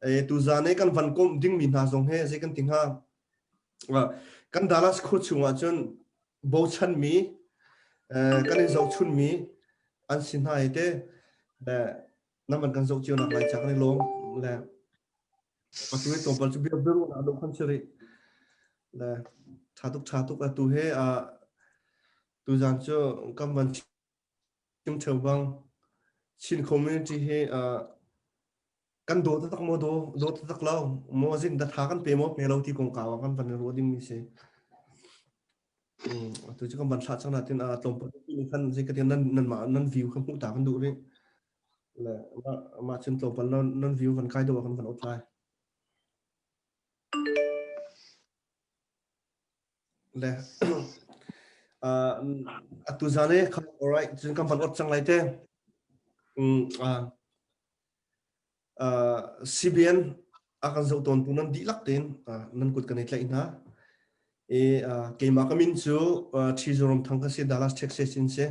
E tuzan i kan van komh dingmi hna zong he zei kan ti hnga? Kan Dallas khua chungah cun bochanmi kan in zohchunmi an si hna i te nan van kan zoh cio nak lai ca kan i lawm le atu hi tlawmpal cu bia biaruahnak deuh khan si rih le ṭha tuk ṭha tuk atu he tuzan cu kan van chim ṭheo bang Chin community hi kan daw taktak maw daw daw taktak lo maw zin da tha kan pe maw pe lo ti kongkau ah kan van ruah ding mi si. Atu cu kan van thlah cang natin tlawmpal ni khan zei ka nan nan mah nan view kha hmuh ta kan duh rih. Le mah cun tlawmpal nan nan view van kai do kan van ot lai. Le atu zan i alright cun kan van ot cang lai te. CBN a kan zoh tawntu nan dihlak tein nan kut kan i tlaih hna. I keimah ka min cu Ṭhi Zoram Thang ka si, Dallas, Texas in si.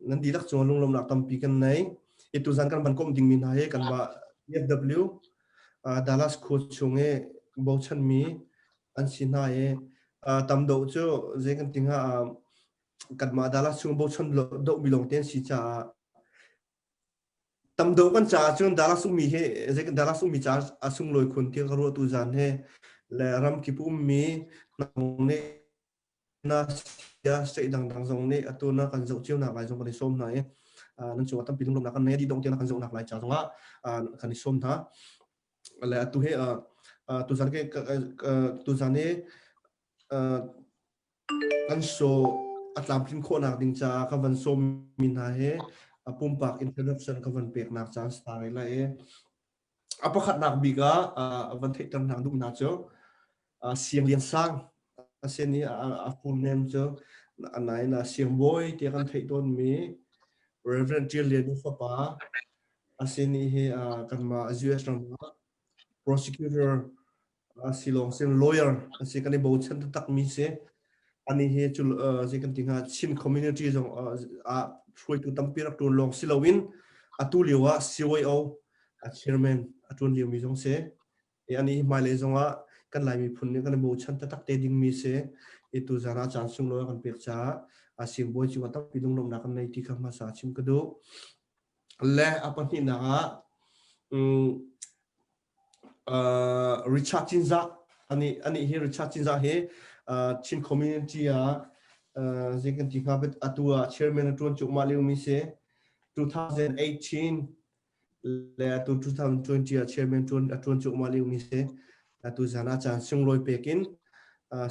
Nan dihlak cungah lunglawmhnak tampi kan nei. I tuzan kan van komh dingmi hna hi kanmah DFW Dallas khua chung i bochanmi an si hna i tam deuh cu zei kan ti hnga kanmah Dallas chung bochan dohmi lawngte an si caah Tam deuh kan caah cun Dallas ummi hi zei Dallas ummi caah a sunglawi khun tiah ka ruah tu zan hi le ramkip ummi nih na sia state dangdang zong nih atu na kan zoh cio nak lai zong kan i sawm hna i nan cungah tampi lunglawmhnak kan nei dih dong tiang kan zoh nak lai ca zongah kan i sawm hna le atu hi tuzan ke tuzan hi Kan saw a tlamtlin khawhnak ding caah ka van sawmmi hna hi a pumpak introduction ka van peknak caan si ta rih lai i a pakhatnak bik ah a van theihter hna duh hna cu Siang Lian Sang a sin i a full name cu nain Siangbawi tiah kan theih tawnmi Reverend Ṭial Lian i fapa a sin i hi kanmah US ram ah prosecutor si lawng si lawyer an si kan i bochan taktak mi si ani hi cu zei kan ti hnga Chin community zong ah hruaitu tampi rak tuan lawng si loin atu lio ah CYO a chairman a tuan lio mi zong si i ani hi hmailei zong ah kan Lai miphun nih kan i bochan taktak te ding mi si i tu zan ah caan sunglawi kan pek caah a singbawi cungah tampi lunglawmhnak kan nei ti kha hmasa chim ka duh le a pahnihnak ah Richard Cinzah anih anih hi Richard Cinzah hi Chin community ah zei kan ti hnga bet atu ah chairman a tuan cuahmah lio mi si 2018 le atu 2020 ah chairman tuan a tuan cuahmah lio mi si atu zan ah caan sunglawi pek in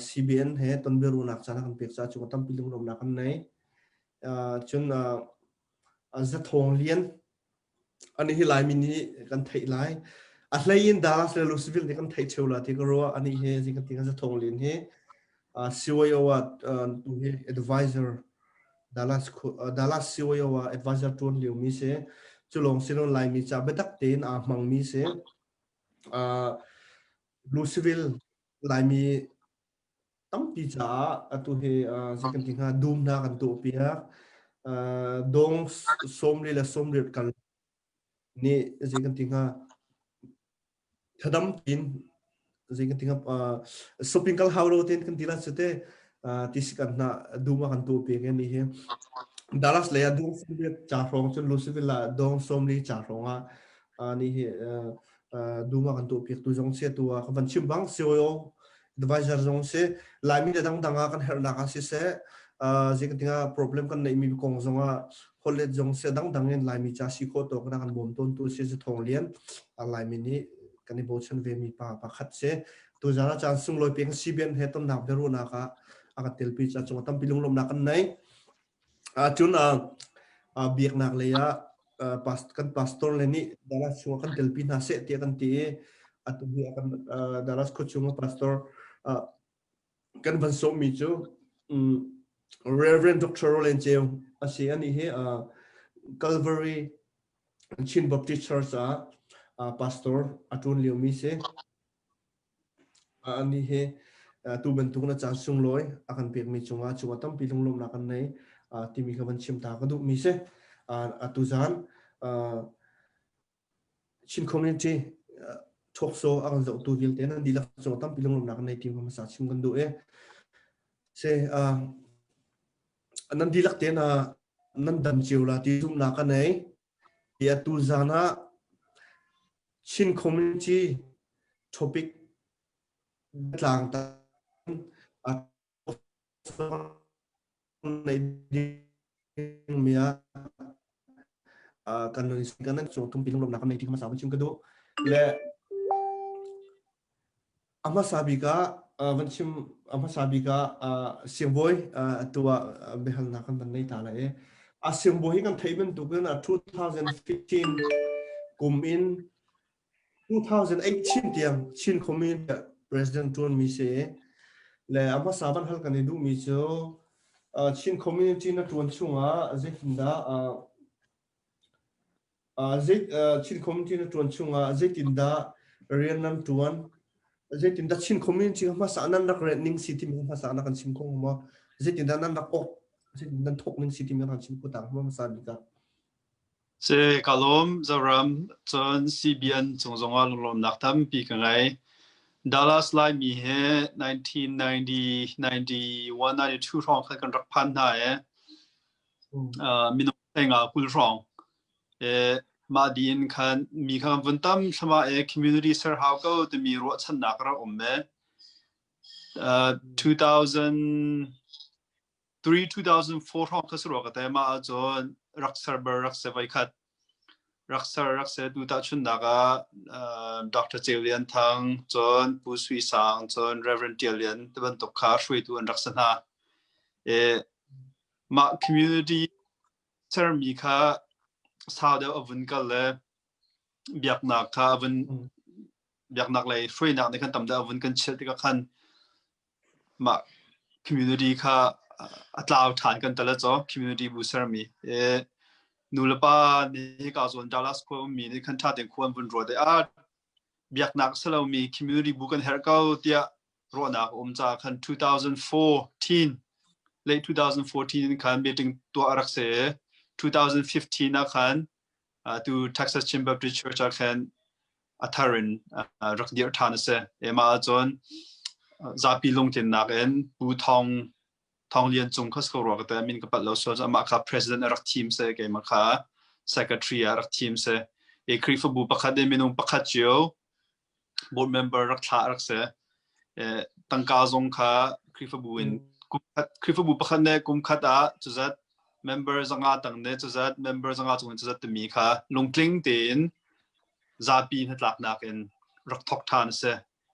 CBN he tonbiaruahnak caan a kan pek caah cu tampi lunglawmhnak kan nei cun Zathawng Lian Ani hi Laimi nih kan theih lai. A hlei in Dallas le Louisville nih kan theih ṭheo la ti ka ruah. Ani hi zing kan ti kan Zathawng Lian hi CYO ah tu hi advisor Dallas Dallas CYO ah advisor ṭuan lio mi si. Cu lawng si lo Laimi ca biatak tein aa hmang mi si. Louisville Laimi tampi caah atu hi zei kan ti hnga dum hna kan tuah piak dong sawmli le sawmriat kal nih zei kan ti hnga thadam tin zei kan ti hnga shopping kal hau lo ten kan ti la chute ti si kan hna dum kan tuah piak ni hi Dallas lei ah dong sawmriat cha hrawng cun Louisville ah dong sawmli cha hrawng ah ni hi duma kan tuah piak tu zong si tu ah ka van chim bang COO advisor zong si Laimi le dangdang ah kan herhnak ah siseh zei kan tinga problem kan neih mi kong zong ah hollet zong si dangdang in Laimi ca si khawh tawk na kan bawm tawn tu si Zathawng Lian Laimi nih kan i bochan ve mi pa pakhat si tu zan ah caan sunglawi peng CBN he tonnak biaruahnak ah a kan telpi ca cung tampi lunglawmhnak kan nei Cun biaknak lei ah kan pastor le nih Dallas chungah kan telpi hna seh tiah kan ti i atu hi kan Dallas khua chungah pastor kan van sawmmi cu Reverend Dr. Roland Ceu a si. Anih hi Calvary Chin Baptist Church ah pastor a ṭuan liomi si. Anih hi tu bantuk na caan sunglawi a kan pekmi cungah cungah tampi lunglawmhnak kan nei timi kha van chim ta ka duhmi si. Atu zan Chin community Talkshow a kan zohtu vialte nan dihlak cung tampi lunglawmhnak kan nei ti hmasa chim kan duh i se nan dihlak te na nan dam cio la ti zumhnak ka nei. Ti atu zan ah Chin community topic tlang ta nei dingmi ah kan kan nan cung tumpi lunglawmhnak kan nei ti hmasa van chim ka duh. Le a hmasa bik ah van chim a hmasa bik ah siangbawi atu ah biahalnak kan van nei ta lai i a siangbawi hi kan theih bantukin 2015 kum in 2018 tiang Chin Community President ṭuanmi si le a hmasa van hal kan i duhmi cu Chin Community na ṭuan chungah zeitindah Chin Community na ṭuan chungah zeitindah rian nan ṭuan zeitindah Chin Community hmasa nan rak ret ning si timi hmasa na kan chim kho maw zeitindah nan rak awk zeitin nan thawk ning si timi kan chim kho ta hmasa bik ah Si, ka lawm Zoram. Cun CBN cung zongah lunglawmhnak tampi ka ngei. Dallas Laimi he 1990, 91, 92 hrawng khan kan rak phan hna i minung thlenga 20 hrawng. Mah dih in khan mi kha kan vun tam thlama i community ser hau ko timi ruahchannak a rak um i 2000 3 2004 hrawng kha si rua ka te mah ahcun rak ser ber rak se voi khat rak ser rak se tu tahchunnak ah Dr. Ceu Lian Thang cun Pu Sui Sang cun Reverend Tial Lian ti bantuk kha hruaitu an rak si hna e mah community sermi kha sau deuh a vun kal le biaknak kha a vun biaknak lei hruainak nih khan tam deuh a vun kan chilh tikah khan mah community kha a tlau ṭhan kan tal caw community bu sermi e nu le pa nih hika zawn Dallas khua ummi nih khan ṭha tein khua an vun ruat i a biaknak si lomi community bu kan herh ko tiah ruahnak a um caah khan 2014 late 2014 in khan meeting tuah a rak si 2015 ah khan tu Texas Chin Baptist Church ah khan a thar in rak dirh ṭhan a si. Mah ahcun zapi lungtlinnak in Pu Thawng Thawng Lian Cung kha ko rua ka te min ka palh lo sual amah kha president a rak thim si keimah kha secretary ah rak thim si. I Khrihfabu pakhat in minung pakhat cio board member rak thlah rak si. Tangka zong kha Khrihfabu in Khrihfabu pakhat ne kum khat ah cuzat member zanga tang ne cuzat member zanga cung in cuzat timi kha lungtling tein zapi hnatlaknak in rak thawk ṭhan a si.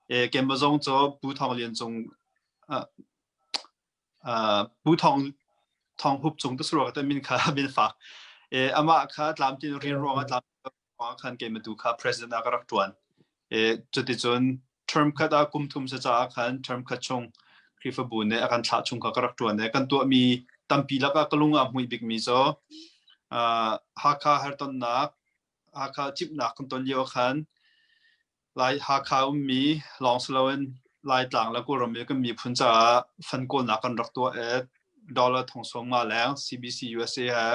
E, keimah zong cu Pu Thawng Lian Cung Pu Thawng Thawng Hup Cung te surah ka min kha min fak. E, amah kha tlamtlin rian ruangah tlam ruangah khan keimah tu kha president ah ka rak ṭuan. E, cuticun term khat ah kum thum sa caah khan term khat chung Khrihfabu nih a kan thlah chung kha ka rak ṭuan i kan tuahmi tampi lakah ka lung ah hmui bikmi cu Hakha hartonnak Hakha cimhnak kan ton lio khan Lai Hakha ummi lawng si loin Laitlang le Kawlram i kan miphun caah fund kawlnak kan rak tuah i dollar thong sawm nga leng CBC USA he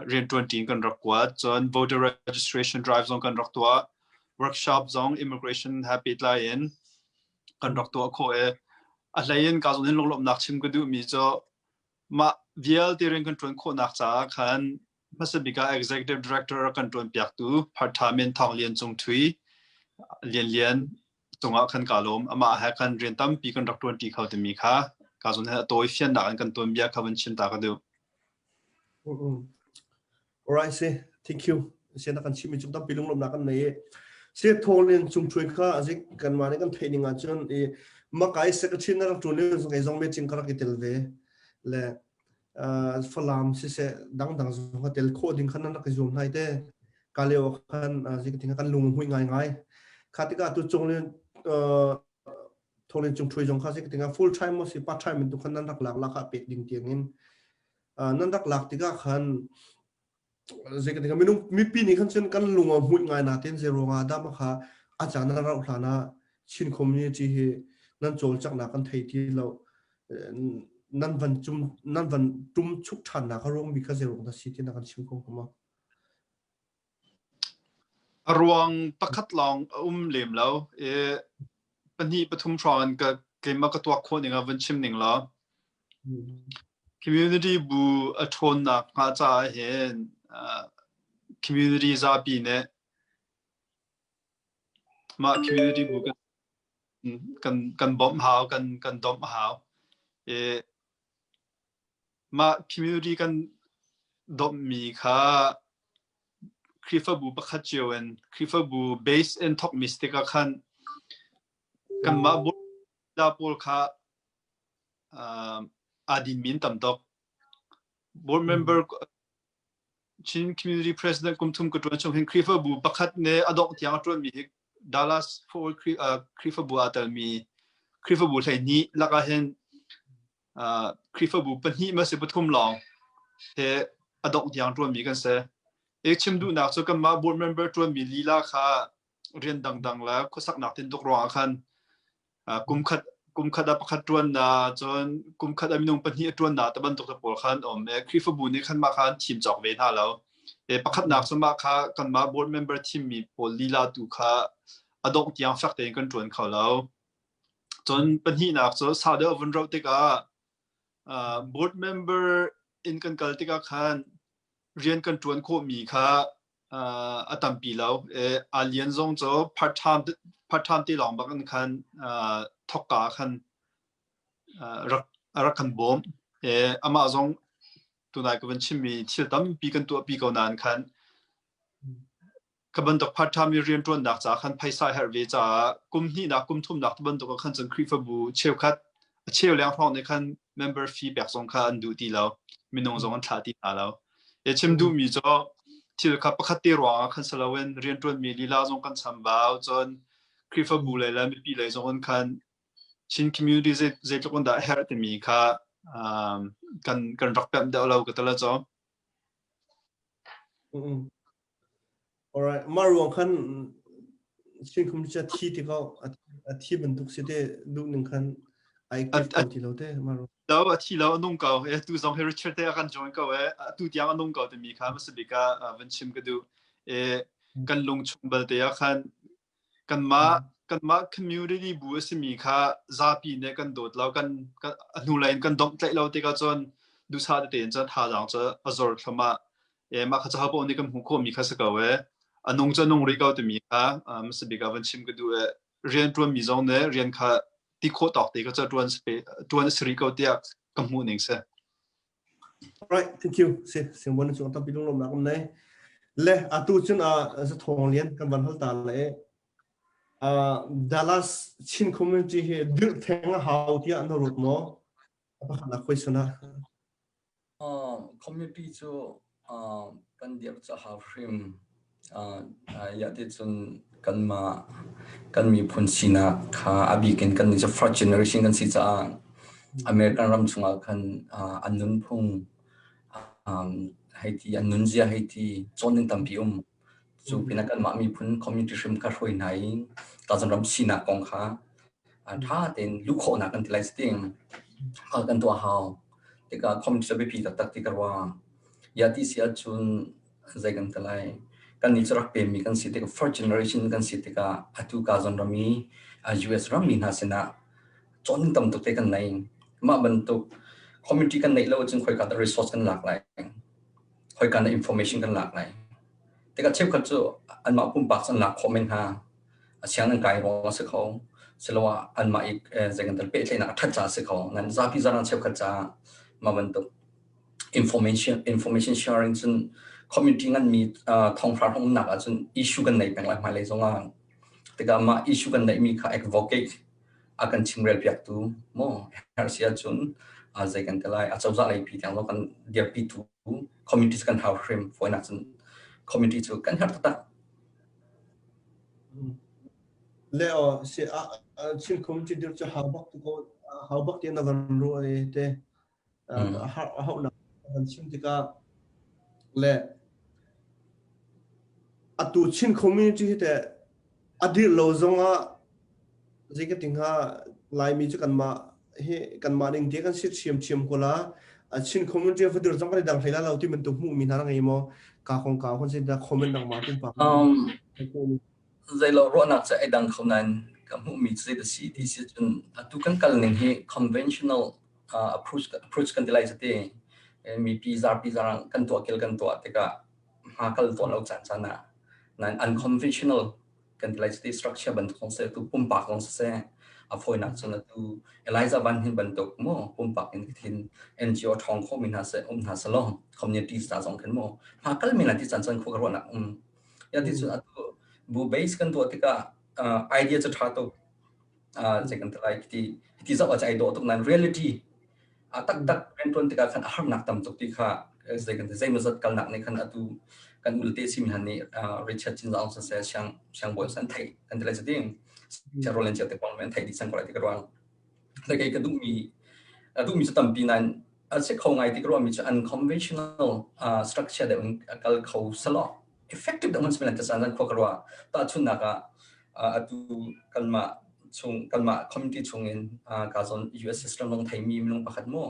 rianṭuan ṭi kan rak kuat. Cun voter registration drive zong kan rak tuah. Workshop zong immigration he pehtlai in kan rak tuah khawh i a hlei in ka zawn in lunglawmhnak chim ka duhmi cu mah vialte rian kan ṭuan khawhnak caah khan Hmasa bik ah Executive Director a kan ṭuanpiaktu Part-time in Thawng Lian Cung Ṭhui Lian Lian cungah khan kaa lawm. Amah he khan rian tampi kan rak ṭuanṭi kho timi kha ka zawn he a tawi fiannak in kan tuanbia kha van chim ta ka duh. Alright, si. Thank you. Sian na kan chimmi cung tampi lunglawmhnak kan nei i si Thawng Lian Cung Ṭhui kha azik kanmah nih kan theih ning ahcun i makai secretary na rak ṭuan lio zong zong meeting ka rak i tel ve le Falam siseh dangdang zong kha tel khawh ding khan nan rak i zuam hnai te. Ka lio khan zeitin kan lung hmui ngaingai. Kha tikah tu cung le Thawlin cung ṭhui zong kha zeitin full time mo si part time in tu khan nan rak lak lak ah pek ding tiang in nan rak lak tikah khan Zeitik minung mipi nih khan cun kan lung a hmuih ngai natin zei ruangah dah mah kha a caan a rauh hlan ah Chin community hi nan cawlcanghnak kan thei ti lo. Nan van cum nan van tum chuk ṭhannak a ruang bik kha zei ruang dah si ti na kan chim ko hnga maw? A ruang pakhat lawng a um lem lo i pahnih pathum hrawng in ka keimah ka tuak khawh ning ah van chim ning law community bu a ṭhawnnak hnga caah hin community zapi nih mah community bu kan kan kan bawmh hau kan kan domh hau i mah community kan domhmi kha Khrihfabu pakhat cio in Khrihfabu base in thawkmi si tikah khan kanmah la pawl kha aa dinmi an tam tuk. Board member Chin Community President kum thum ka ṭuan chung hin Khrihfabu pakhat nih a dongh tiang a ṭuanmi hi Dallas Fort Worth Khrihfabu aa telmi Khrihfabu 12 lakah hin Khrihfabu pahnih ma si pathum lawng he a dongh tiang ṭuanmi kan si. I chim duhnak cu kanmah board member ṭuanmi lila kha rian dangdang le khuasaknak tintuk ruangah khan kum khat kum khat ah pakhat ṭuan na cun kum khat ah minung pahnih a ṭuan na te bantuk te pawl khan um e Khrihfabu nih khan mah kha an thim cawk ve hna lo. E pakhatnak cu mah kha kanmah board member thimmi pawl lila tu kha a dongh tiang fek tein kan ṭuan kho lo. Cun pahnihnak cu sau deuh a vun rauh tikah board member in kan kal tikah khan rian kan ṭuan khawhmi kha a tampi lo. A lian zong cu part time part time te lawng bak in khan thawkka khan rak a rak kan bawm. Amah zong tunai ka van chimmi thil tampi kan tuahpi ko nain khan Kha bantuk part-time i rianṭuannak caah khan phaisa a herh ve caah kum hnihnak, kum thumnak ti bantuk ah khan cun Khrihfabu cheukhat a cheu leng hrawng nih khan member fee pek zong kha an duh ti lo. Minung zong an thlah ti hna lo. E chim duhmi cu thil kha pakhat te ruangah khan si loin rianṭuanmi lila zong kan chambau cun Khrihfabu lei le mipi lei zong in khan Chin community zeitluk in dah a herh timi kha um, kan kan rak pemh deuh lo ka ti la cu. Alright, mah ruang khan Chin community a thi tikah a thi bantuk si te duh ning khan ai active ko ti lo te mah ruang. Lo a thi lo a nung ko e tu zong hi Richard te a kan join ko e atu tiang a nung ko timi kha hmasa ah van chim ka duh e kan lung chung balte ah khan kanmah kanmah community bu a simi kha zapi nih kan dawt lo kan a hnulei in kan domh tlaih lo tikah cun duhsah tete in cun thazaang cu a zor thluahmah e mah kha caho paoh nih kan hmuh khawhmi kha si ko e a nung cu a nung rih ko timi kha hmasa bik ah van chim ka duh e rian ṭuanmi zong nih rian kha ti khawh tawk te kha cu ṭuan ṭuan a si rih ko tiah ka hmuh ning si. Right, thank you. Si, singbuan cung tampi lunglawmhnak um nei. Le atu cun a zathawng lian kan van hal ta le Dallas Chin community hi dirh theng a hau tiah na ruat maw? A pakhat nak question ah. Community cu kan dirh cu a hau hrim. Ya ti cun kanmah kan miphun sinak kha a bik in kannih cu first generation kan si caah American ram chungah khan an nunphung hei ti an nunzia hei ti cawn ding tampi um. Cu pinah kanmah miphun community hrim kha hruai hna i tazan ram sinak kong kha ṭha tein luh khawhnak kan ti lai si kan tuah hau. Tikah community biapi taktak ti ka ruah. Ya ti si ahcun zei kan ti lai kannih cu rak pemmi kan si tikah first generation kan si tikah atu ka zawn ram i US rammi hna sinah cawn ding tam tuk te kan nei mah bantuk community kan neih lo ahcun khoika dah resource kan lak lai khoika na information kan lak lai tikah cheukhat cu anmah pumpak an lak khawh men hna a siang nan kai ruang a si kho siloah anmah i zei kan tal pehtlaihnak a ṭhat caah a si kho nan zapi zaran cheukhat caah mah bantuk information information sharing cun community nganmi thawngthar umnak ahcun issue kan nei peng lai hmailei zongah tikah mah issue kan neihmi kha advocate a kan chimrel piaktu maw herh si ahcun zei kan ti lai a cozah lei pi tiang kan dirpitu community kan hau hrim fawinak cun community cu kan herh taktak. Le o si a Chin community dir cu hau bak ko hau bak ti na van ru ai te a hauhnak kan chim tikah le atu Chin community hi teh a dir lo zongah zei ka ti hnga Laimi cu kanmah hi kanmah ning te kan si ṭhiamṭhiam ko la Chin community va dir zong kan i dang hlei la lo ti bantuk hmuhmi hna na ngei maw ka kong ka hun sin da comment nangmah pumpak Um. Zeilo ruahnak cu ai dang kho nain ka hmuhmi cu zei si ti si cun atu kan kal ning hi conventional approach approach kan ti lai ti mipi zarpi zarang kan tuah kel kan tuah tikah hma kal tawn lo caan caan ah nain unconventional kan ti lai ti structure bantuk zong seh tu pumpak zong siseh a fawinak cun atu Eliza Van hin bantuk mu pumpak in thin NGO ṭhawng kho mi hna seh um hna selaw community ta zong khin mu hma kal mi na ti chan chan khu ka ruahnak um ya ti cun atu bu base kan tuah tikah idea cu ṭha tuk zei kan ti lai ti ti zoh ah ai dawh tuk nain reality a taktak rianṭuan tikah khan a harnak tam tuk ti kha zei kan zeimawzat kalnak nih khan atu kan ulte simi han nih Richard Chin Aung San se siang siangbawi san thei kan ti lai cuti siang rolen cia te pong men thei dih sang ko lai ti ka ruang le kei ka duhmi a duhmi cu tampi nain a si kho ngai ti ka ruahmi cu unconventional structure deuh in kal kho selaw effective deuh man similan ta san khua ka ruah tahchunnak ah atu kanmah chung kanmah community chungin ka zon US system long theimi minung pakhat mu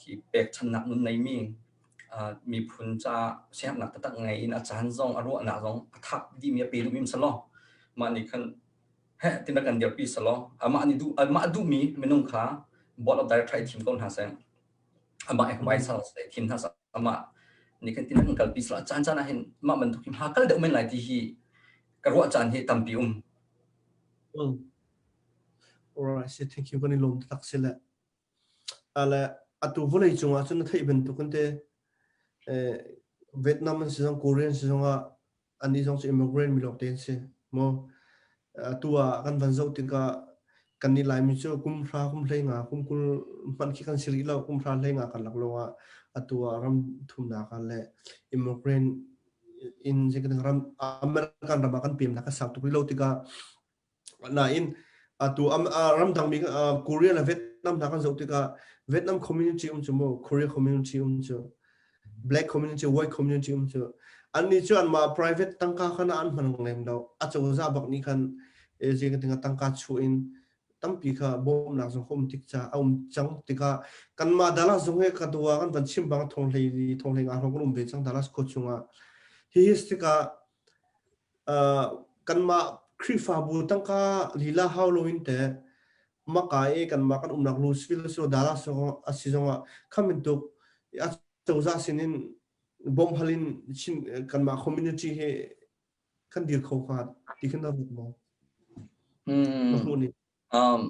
khi pekchannak nun neimi miphun ca siangnak taktak ngei in a caan zong a ruahnak zong a thap dimi a pe duhmi selaw mah nih khan heh tina kan dirpi selaw amah nih duh amah duhmi minung kha board of director thim ko hna seh amah advisor thim hna seh amah nih kan tin kan kalpi sala caan caan ah hin mah bantuk hi hma kal deuh men lai ti hi ka ruah caan hi tampi um. Alright, si thank you kan i lawm tak si le. Ale atu vawlei cungah cun na theih bantuk kan te eh, Vietnam an si zong Korean si zong ah annih zong cu immigrant mi lawngte an si maw? Atu ah kan van zoh tikah kannih Laimi cu kum hra kum hlei nga kum 20 hmanh khi kan si rih lo kum hra hlei nga kan lak lawngah atu ah ram thumnak ah le immigrant in ram American ram ah kan pemnak a sau tuk rih lo tikah Nain atu ramdangmi Korea le Vietnam hna kan zoh tikah Vietnam community um cu mu Korea community um cu black community white community um cu annih cu anmah private tangka khan an hman lem lo a cozah bak nih khan zei ka tinga tangka chuah in tampi kha bawmnak zong um tik ca a um cang tikah kanmah Dallas zong he ka dua kan van chim bang thong hlei thong hlei nga hrawng kan um ve cang Dallas khua chungah hi hi tikah Kanmah Khrihfabu tangka lila hau loin teh maka i kanmah kan umnak Louisville asilo Dallas a si zongah kha bantuk a cozah sinin bawmhhal in Chin kanmah community hi kan dir kho hnga ti khin na ruat maw? Na hmuh ning? Um,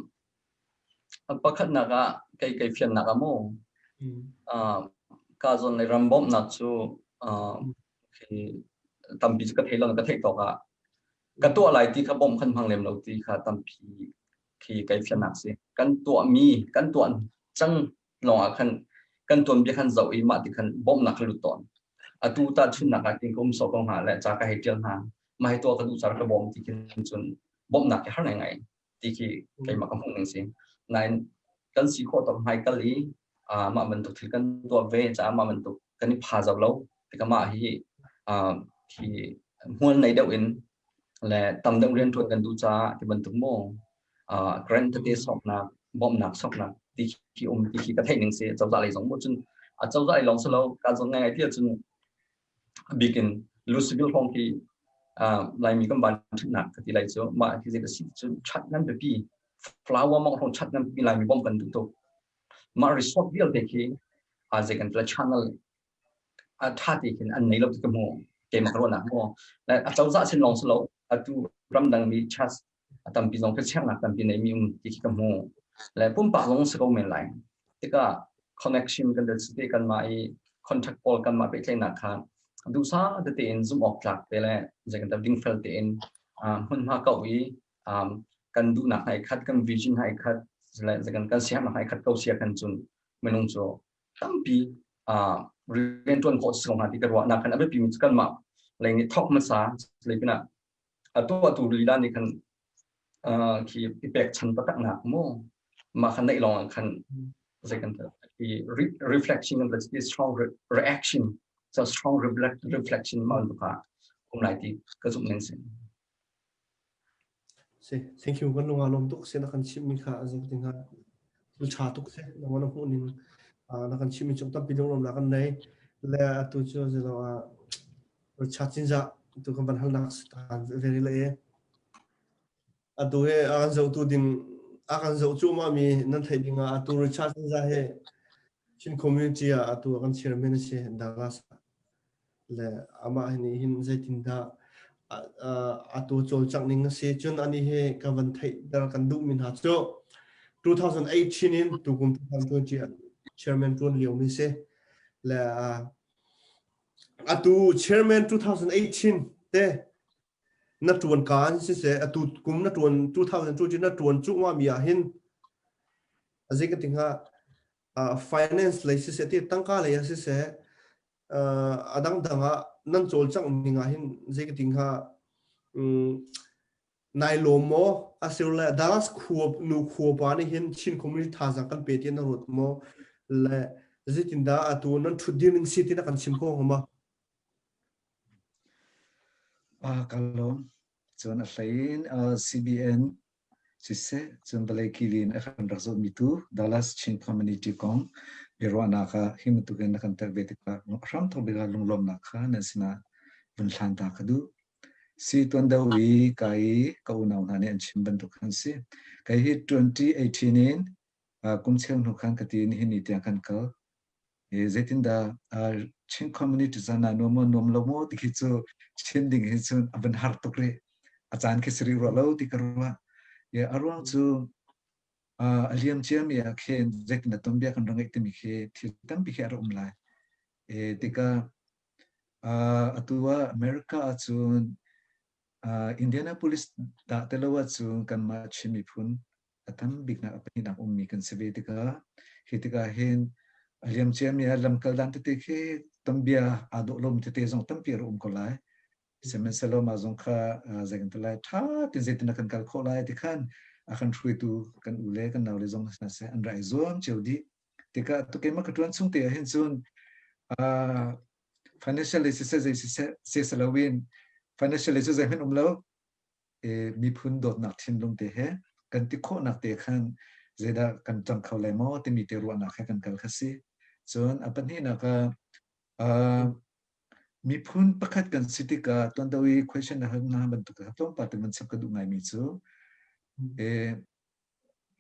pakhatnak ah kei kei fiannak ah mu uh, ka zawn lei ram bawmhnak cu uh, khi tampi cu ka thei lo ka theih tawk ah ka tuah lai ti kha bawmh kan hmang lem lo ti kha tampi khi kei fiannak si kan tuahmi kan tuah cang lawng ah khan kan tuanbia khan zoh i mah ti khan bawmhnak kha lut tawn atu ta chunnak ah kin ka um so ko hnga le ca ka hei tial hna mah hi tuah ka duh car ka bawm ti khin cun bawmhnak hi har ngai ngai ti khi keimah ka hmuh ning si. Nain kan si khawh tawk hmai kal i mah bantuk thil kan tuah ve caah mah bantuk kan i pha zau lo tikah mah hi hi hmual nei deuh in le tam deuh rian ṭuan kan duh caah ti bantuk maw grant tete soknak bawmhnak soknak ti khi um ti khi ka theih ning si cozah lei zong mu cun a cozah lei lawng si lo ka zong ngai ngai ti ahcun A bik in Louisville hrawng khi Laimi kan van ṭhatnak ka ti lai cu mah hi zei ka si cu ṭhat nan biapi flower mong hrawng ṭhat nan biapi Laimi bawmh kan duh tuk mah resort vialte khi a zei kan tla channel a ṭha te khin an nei lo ti ka hmu keimah ka ruahnak maw a cozah sin lawng si lo atu ramdang mi church a tampi zong khuachiahnak tampi neimi um ti khi ka hmu le pumpak zong si ko men lai tikah connection kan del te kanmah i contact pawl kanmah pehtlaihnak kha duhsa tete in zumh awk tlak te le zei kan dingfel tein hmunhma kau i kan duhnak hai khat kan vision hai khat le kan kan siamnak hai khat ko sia kan cun minung cu tampi rian tuan khawh si ko hnga ti ka ruah nak kan a biapi mi cu kanmah lei nih thok hmasa lei pinah a tuahtu lila nih khan khi i pekchan taktaknak mu mah khan neih lawng ah khan zei kan i reflection kan ti strong reaction so strong reflection ma tu kha um lai ti ka zumh ning si Si thank you kan lunga lom tuk se na kan chim mi kha azing ting ha thil tha tuk se na wana hmu ning na kan chim mi chung tampi lungrom na kan nei le atu chu zelo a Richard Cinzah. Tu kan van halnak very le e. Atu he a kan zohtu ding a kan zoh cuahmah mi nan theih ding ah atu Richard Za he Chin community ah atu a kan chairman a si Dallas le amah nih hin zeitindah atu cawlcangh ning a si. Cun ani he ka van theihter kan duhmi hna cu 2018 in tukum 2020 ah chairman tuan lio mi si. Le atu chairman 2018 te na tuan kaan siseh atu kum na tuan 2020 na tuan cuahmah mi ah hin zei ka ti hnga finance lei siseh ti tangka lei ah siseh a dangdang ah nan cawlcangh ning ah hin zei ka ti hnga nai lawm maw asirle Dallas khua nu khua pa nih hin Chin community thazaang kan pe ti na ruat maw le zeitindah atu nan thut dir ning si ti na kan chim ko hnga ma Ka lawm. Cun a hlei in CBN siseh, cun vawlei kili in a kan rak zohmi tu Dallas Chin Community kong biaruahnak ah hi bantuk in na kan telh ve tikah hramthok bik ah lunglawmhnak kha nan sinah vun hlan ta ka duh. Si tuan deuh i ka i ka unau hna nih an chim bantuk khan si. Kei hi 2018 in kum cheu hnu khan ka ti nihin ni tiang kan kal. Zeitindah Chin community zan ah nuam maw nuam lo maw ti khi cu chim ding hi cun a van har tuk rih. A caan khi si rih rua lo ti ka ruah. A ruang cu a liam ciami ah khin zeitindah tuanbia kan rak ngeih timi khi thil tampi khi a rak um lai. Tikah atu ah America ahcun Indianapolis dah ti lo ahcun kanmah Chin miphun a tam biknak a pahnihnak ummi kan si ve tikah hi tikah hin a liam ciami ah lamkal dan tete khi tambia aa dawh lomi tete zong tampi a um ko lai. Sihmanhsehlaw mah zong kha zei kan ti lai ṭha tein zeitin kan kal khawh lai ti khan a kan hruaitu kan u le kan nau le zong hna seh an ra i zuam cio dih. Tikah tu keimah ka ṭuan chung te ah hin cun financial siseh zei siseh seh loin financial cu zeihmanh um lo miphun dawtnak thinlung te he kan ti khawhnak te khan zeidah kan ṭang kho lai maw timi te ruahnak he kan kal kha si. Cun a pahnihnak ah miphun pakhat kan si tikah tuando i question na hal na bantuk kha tlawmpal te van chap ka duh ngaimi cu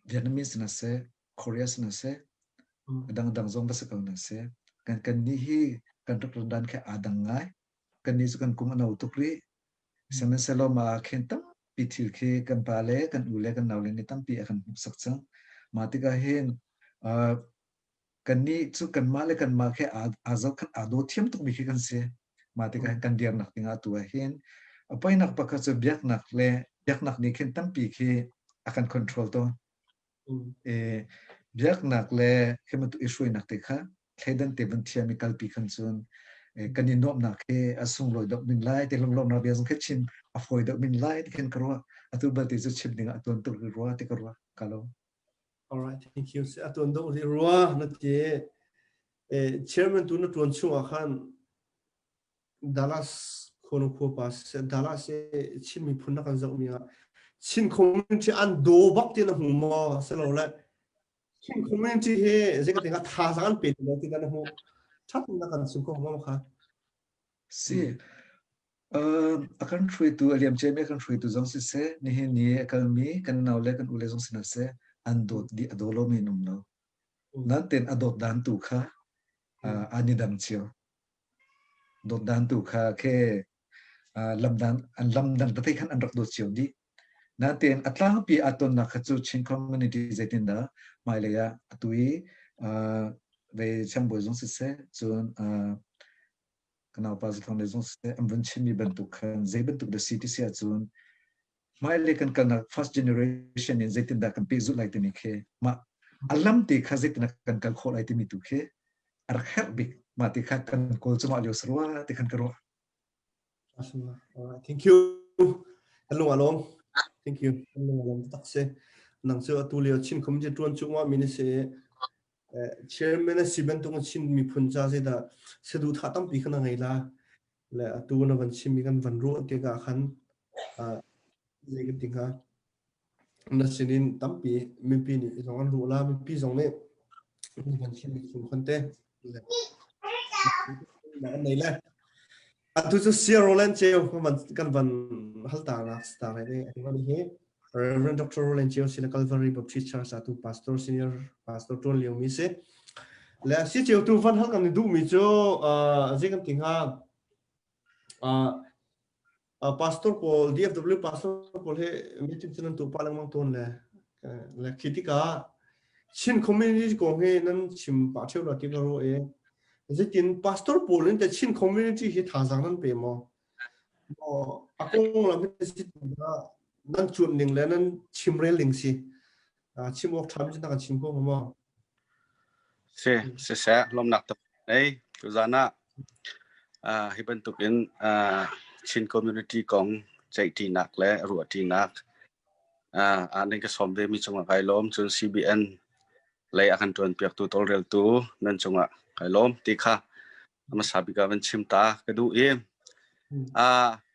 Vietnamese na seh, Korea na seh, dangdang zong va si ko na seh. Kan kan nih hi kan rak dan kha aa dang ngai. Kan nih cu kan kum a no tuk rih. Sihmanhsehlaw mah ah khin tampi thil khi kan pa le kan u le kan naule nih tampi a kan hmuhsak cang. Mah tikah hin uh, kannih cu kanmah le kanmah khi aa, aa zohkhan aa daw thiam tukmi khi kan si. Mah tikah hin kan dirnak dingah atu ah hin a poinak pakhat cu biaknak le biaknak nih khin tampi khi a kan control tawn. E, biaknak le khi bantuk i hruainak te kha thleidan te van thiam i kalpi khan cun kan i nuamhnak hi a sunglawi deuh min lai te lunglawmhnak bia zong khi chim a fawi deuh min lai ti khin ka ruah atu balte cu chim ding ah a tuan tuk rih rua ti ka ruah ka lo All right, thank you. A tuan deuh rih rua na ti. Eh, chairman tu na tuan chung ah khan Dallas khuanu khua pa Dallas i Chin miphun na kan zoh mi ah Chin community an do bak ti na hmu maw selo le Chin community hi zei ka tinga thazaang an pe ti lo ti na hmu that na kan chim ko ma kha Si a kan hruaitu a liam ciami a kan hruaitu zong siseh nihin ni a kalmi kan nau le kan u le zong si hna seh an dawt dih a daw lomi an um lo nan ten a dawt dan tu kha an i dang cio Dawt dan tu kha khe lamdan an lamdang tete khan an rak dawt cio dih. Nain a tlangpi aa tonnak kha cu Chin community zeitindah hmailei ah atu i ve siangbawi zong siseh cun ka naupa Zathawng lei zong siseh an vun chimmi bantuk khan zei bantuk dah si ti si ahcun hmailei kan kalnak first generation in zeitindah kan pehzulh lai timi khi mah a lam te kha zeitindah kan kal khawh lai timi tu khi a rak herh bik mah ti kha kan kawl cumah lio sarua ti khan ka ruah Thank you. Kan lung along. Thank you. Kan lung along tak se. Nang cu atu lio Chin community tuan cu ma min se chairman si bantuk Chin miphun ca se da sedu tha tampi khan ngei la le atu na van chim i kan van ruah tikah khan zei kan ti hnga na sinin tampi mipi nih zong an ruah la mipi zong nih van chim mi chung khon te le an nei le. Atu cu Sir Roland Ceu kan van hal ta nak star he ani hi Reverend Dr. Roland Ceu si le Calvary Baptist Church atu pastor senior pastor tuan lio mi si. Le si ceu tu van hal kan ni duh mi cu zei kan ti hnga pastor pawl DFW pastor pawl he meeting cu nan tu pa lengmang tawn le le khi tikah Chin community kong hi nan chim pah ṭheo la ti ka ruah i zeitin pastor pawl in te Chin community hi thazaang nan pe maw? Maw a konglam hi nan cuanh ning le nan chimrel ning si chim awk ṭha mi cu na kan chim kho hnga maw? Si, siseh, lawmnak tam ei tuzan ah hi bantukin Chin community kong ceihṭinak le ruahṭinak nan ka sawm ve mi cungah kai lawm. Cun CBN lei a kan ṭuanpiaktu tawlreltu nan cungah kai lawm ti kha hmasa bik ah van chim ta ka duh i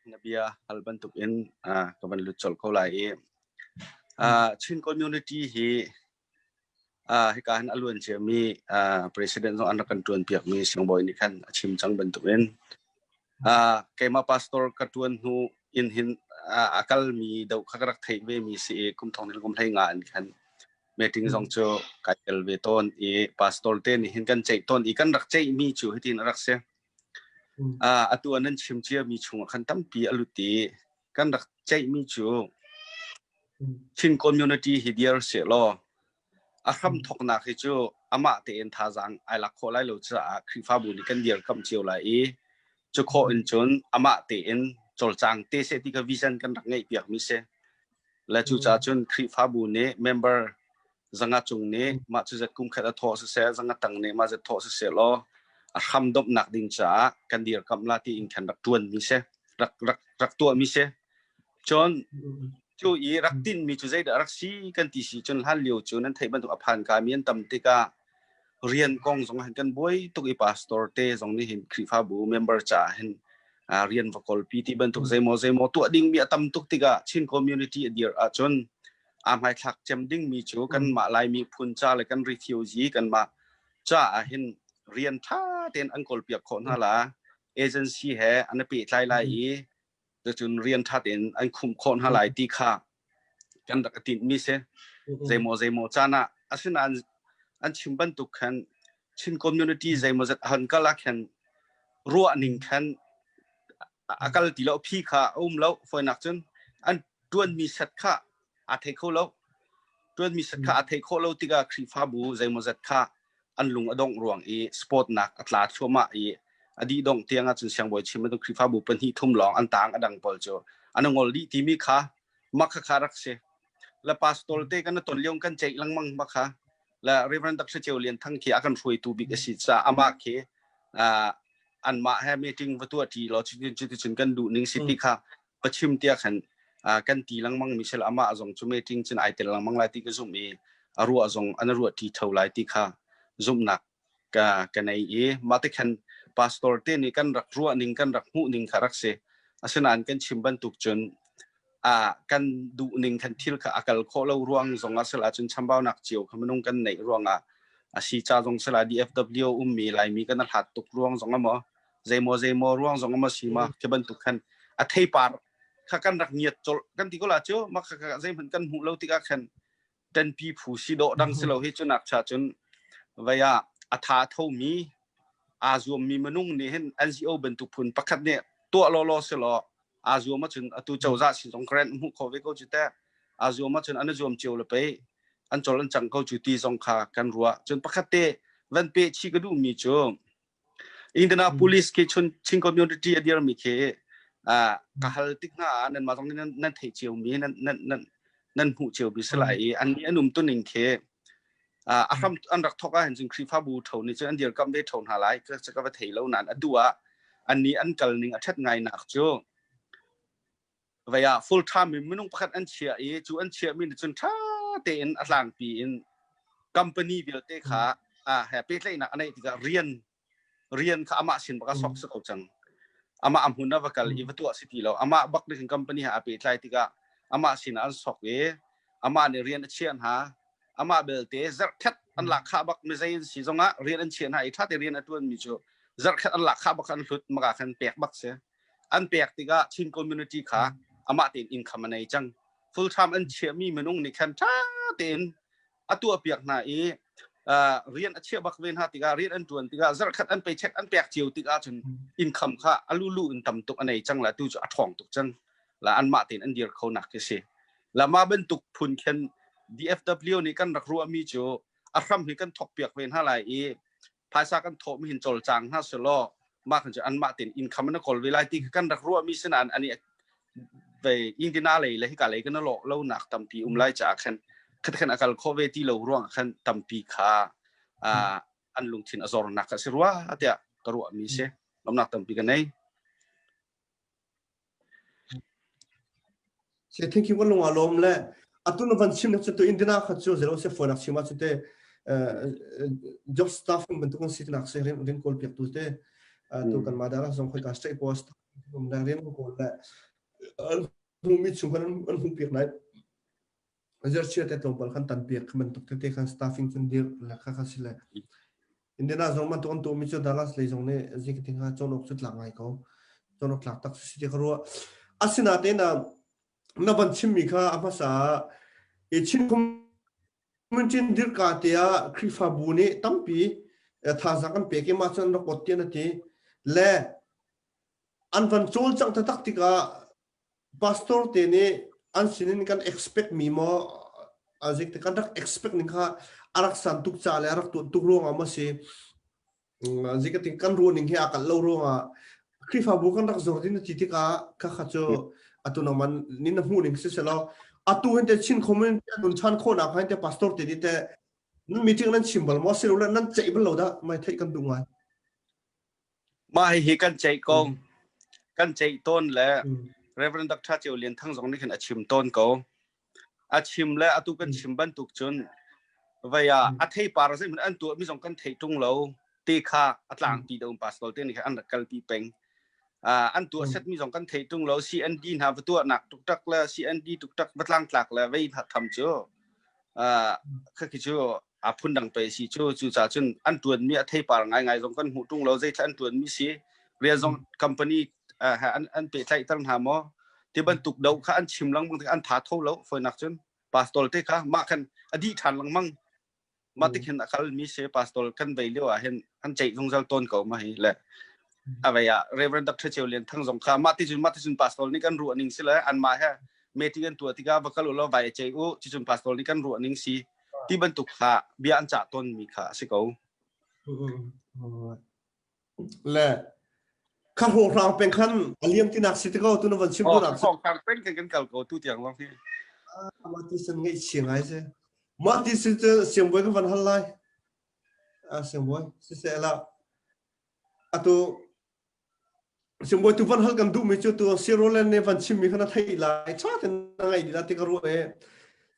na bia hal bantukin ka van lut colh ko lai i Chin community hi Hika hin a luan ciami president zong an rak kan ṭuanpiakmi siangbawi nih khan a chim cang bantukin keimah pastor ka ṭuan hnu in hin a kalmi deuh kha ka rak theih vemi si i kum thong kum hlei nga in khan meeting zong cu kai tel ve tawn i pastor te nih hin kan ceih tawn i kan rak ceihmi cu hitin a rak si. Atu ah nan chim ciami chungah khan tampi a lut i kan rak ceihmi cu Chin community hi dir sehlaw a hram thawknak hi cu amah tein thazaang ai lak khawh lai lo caah Khrihfabu nih kan dirkamh cio lai i cu khawh in cun amah tein cawlcang te seh ti kha vision kan rak ngeih piakmi si. Le cucaah cun Khrihfabu nih member zanga cung nih mah cu zat kum khat a thawh siseh zanga tang nih mah zat thawh siseh law a hram domhnak ding caah kan dirkamh la tiin khan rak ṭuanmi si rak rak rak tuahmi si. Cun cu i rak tinhmi cu zeidah rak si kan ti si cun hlan lio cu nan theih bantuk a phan kami an tam tikah rian kong zong hin kan buai tuk i pastor te zong nih hin Khrihfabu member caah hin rian va kolpi ti bantuk zeimaw zeimaw tuah dingmi a tam tuk tikah Chin community a dir ahcun aa hmaithlak cem dingmi cu kanmah Laimi phun ca le kan refugee kanmah caah hin rian ṭha tein an kawlpiak khawh hna la agency he an i pehtlai lai i cucun rian ṭha tein an khumh khawh hna lai ti kha kan rak i tinhmi si. Zeimaw zeimaw caan ah asinain an chim bantuk khan Chin community zeimawzat han kal ah khan ruah ning khan a kal ti lo phi kha a um lo foinak cun an ṭuanmi set kha aa thei kho lo ṭuanmi set kha aa thei khawh lo tikah Khrihfabu zeimawzat kha an lung a dongh ruang i sport nak a tla thluahmah i a dih dongh tiang ahcun siangbawi chim bantuk Khrihfabu pahnih thum lawng an tang a dang pawl cu an ngol dih timi kha mak kha rak si la pastor te kan ton lio kan ceih lengmang ma kha la Reverend Dr. Cheu Lian Thang khi a kan hruaitu bik a si ca amah khi anmah he meeting va tuah ṭi law cutin cuticun kan duh ning si ti kha pachim tiah khan kan ti lengmang mi sel amah zong cu meeting cun ai tel lengmang lai ti ka zumh i a ruah zong an ruah ṭi tho lai ti kha zumhnak ka ka nei i mah te khan pastor te nih kan rak ruah ning kan rak hmuh ning kha rak si asinain kan chim bantuk cun a kan duh ning khan thil kha a kal khawh lo ruang zong ah sel ahcun chambaunak cio kha minung kan neih ruangah a si ca zong sela DFW ummi Laimi kan hlat tuk ruang zong amaw zeimaw zeimaw ruang zong amaw si ma khi bantuk khan a theipar kha kan rak ngiat colh kan ti ko la cu ma kha kha zeihmanh kan hmuh lo tikah khan ṭanpi phu si dawh dang si lo hi cu nak cha cun vei ah a tha thomi aa zuammi minung nih hin NGO bantuk phun pakhat nih tuah lawlaw si law aa zuam ahcun atu cozah sin zong grant hmuh kho ve ko cu teh aa zuam ahcun an i zuam cio le pei an col an cang ko cu ti zong kha kan ruah cun pakhat te van pe chi ka duhmi cu Indianapolis khi chun Chin community a dirmi khi ka hal tik hna ah nanmah zong nih nan theih ciomi nan nan nan nan hmuh ciomi si lai i an an um tuning khi a hram an rak thawk ah hin cun Khrihfabu tho nih cun an dirkamh ve tho hna lai ka ka va thei lo nain atu ah an nih an kal ning a ṭhat ngai nak cu vei ah full time in minung pakhat an chiah i cu an chiahmi nih cun ṭha tein a tlangpi in company vialte kha a he pehtlaihnak a neih tikah rian rian kha amah sin bak a sok si ko cang amah a hmun a va kal i va tuah si ti lo amah bak nih company he aa pehtlai tikah amah sin ah an sok i amah nih rian a chiah hna amah belte zarhkhat an lak khah bak mizei an si zongah rian an chiah hna i ṭha te rian a ṭuanmi cu zarhkhat an lak khah bak an hlut maka khan pek bak si. An pek tikah Chin community kha amah tein income a nei cang. Full time an chiahmi minung nih khan ṭha tein a tuahpiak hna i rian a chiah bak ve hna tikah rian an ṭuan tikah zarhkhat an paycheck an pek cio tikah cun income kha a lulu in tam tuk a nei cang la tu cu a ṭhawng tuk cang la anmah tein an dir kho nak khi si la mah bantuk phun khin DFW nih kan rak ruahmi cu a hram hi kan thok piak ve hna lai i phaisa kan thawhmi hin cawlcang hna selaw mah khan cu anmah tein income an kawl ve lai ti kan rak ruahmi sinain ani ve Indiana lei le hika lei kan lo lo nak tampi um lai caah khan khat khan akal kho ve ti lo ruang khan tampi kha an lungthin a zor nak a si rua tiah ka ruahmi si lomnak tampi ka nei Se thank you kan lung a lawm le atu na van chim cu tu Indiana kha cu zero se phone ak chim ah cu te job staffing bantuk an si nak se rin rin kawl piak tu te tu kan ma dara zong khoi ka state post um la rin kawl le an hmu mi chung kan an hmu piak nai zerchia te tlawmpal khan tan piak kha bantuk tete khan staffing cun dir le kha kha si le Indiana zong bantuk an tuahmi cu Dallas lei zong nih zing ha cawn awk cu tlak ngai ko cawn awk tlak tak si ti ka ruah asinain na van chimmi kha a hmasa i Chin community dirka te ah Khrihfabu nih tampi thazaang kan pek i mah cun rak ot tian a ti le an van cawlcangh taktak tikah pastor te nih an sinin kan expect mi maw azik te kan rak expect ning kha a rak san tuk ca le a rak tuan tuk ruangah maw si zik ti kan ruah ning hi a kal lo ruangah Khrihfabu kan rak zor din ti tikah kha kha cu atu nangman nin na hmuh ning si selaw atu hin te Chin community an chan khawhnak hin te pastor te ni te nan meeting nan chim bal maw si lo nan ceih bal lo dah mai theih kan duh ngai Mah hihi kan ceih ko. Kan ceih tawn le Reverend Dr. Ceu Lian Thang zong nih khin a chim tawn ko. A chim le atu kan chim bantuk cun vei ah a theipar zeihmanh an tuahmi zong kan theih ṭung lo ti kha a tlangpi deuh pastor te nih khan an rak kalpi peng. An tuah setmi zong kan theih ṭung lo. CND hna va tuahnak tuktak le CND tuktak va tlangtlak le vei hna tham cu kha khi cu a phundang pe si cu cucaah cun an ṭuanmi a theipar ngaingai zong kan hmuh ṭung lo zeithla an ṭuanmi si rian zong company an an pehtlaihter hna maw ti bantuk do kha an chim lengmang tik an tha tho lo foinak cun pastor te kha mah khan a dih ṭhan lengmang mah tik hin a kal mi se pastor kan vei lio ah hin an ceih zungzal tawn ko ma hi le a vei ah Reverend Dr. Cheu Lian Thang zong kha mah ti cun mah ti cun pastor nih kan ruah ning si le an mah he meeting an tuah tikah va kal u law vai cei u ci cun pastor nih kan ruah ning si ti bantuk kha bia an cah tawnmi kha a si ko. Le kha hlawhrang peng khan a liam tinak si te ko tu na van chim tu nak hlawhrang peng kan kan kal ko tu tiang long hi. Mah ti san ngai chi ngai se. Mah ti sin cu siangbawi kan van hal lai. A siangbawi si se la. Atu Siangbawi tu van hal kan duhmi cu tu Sir Roland nih van chimmi kha na theih lai ṭha tein na ngaih dih ti ka ruah i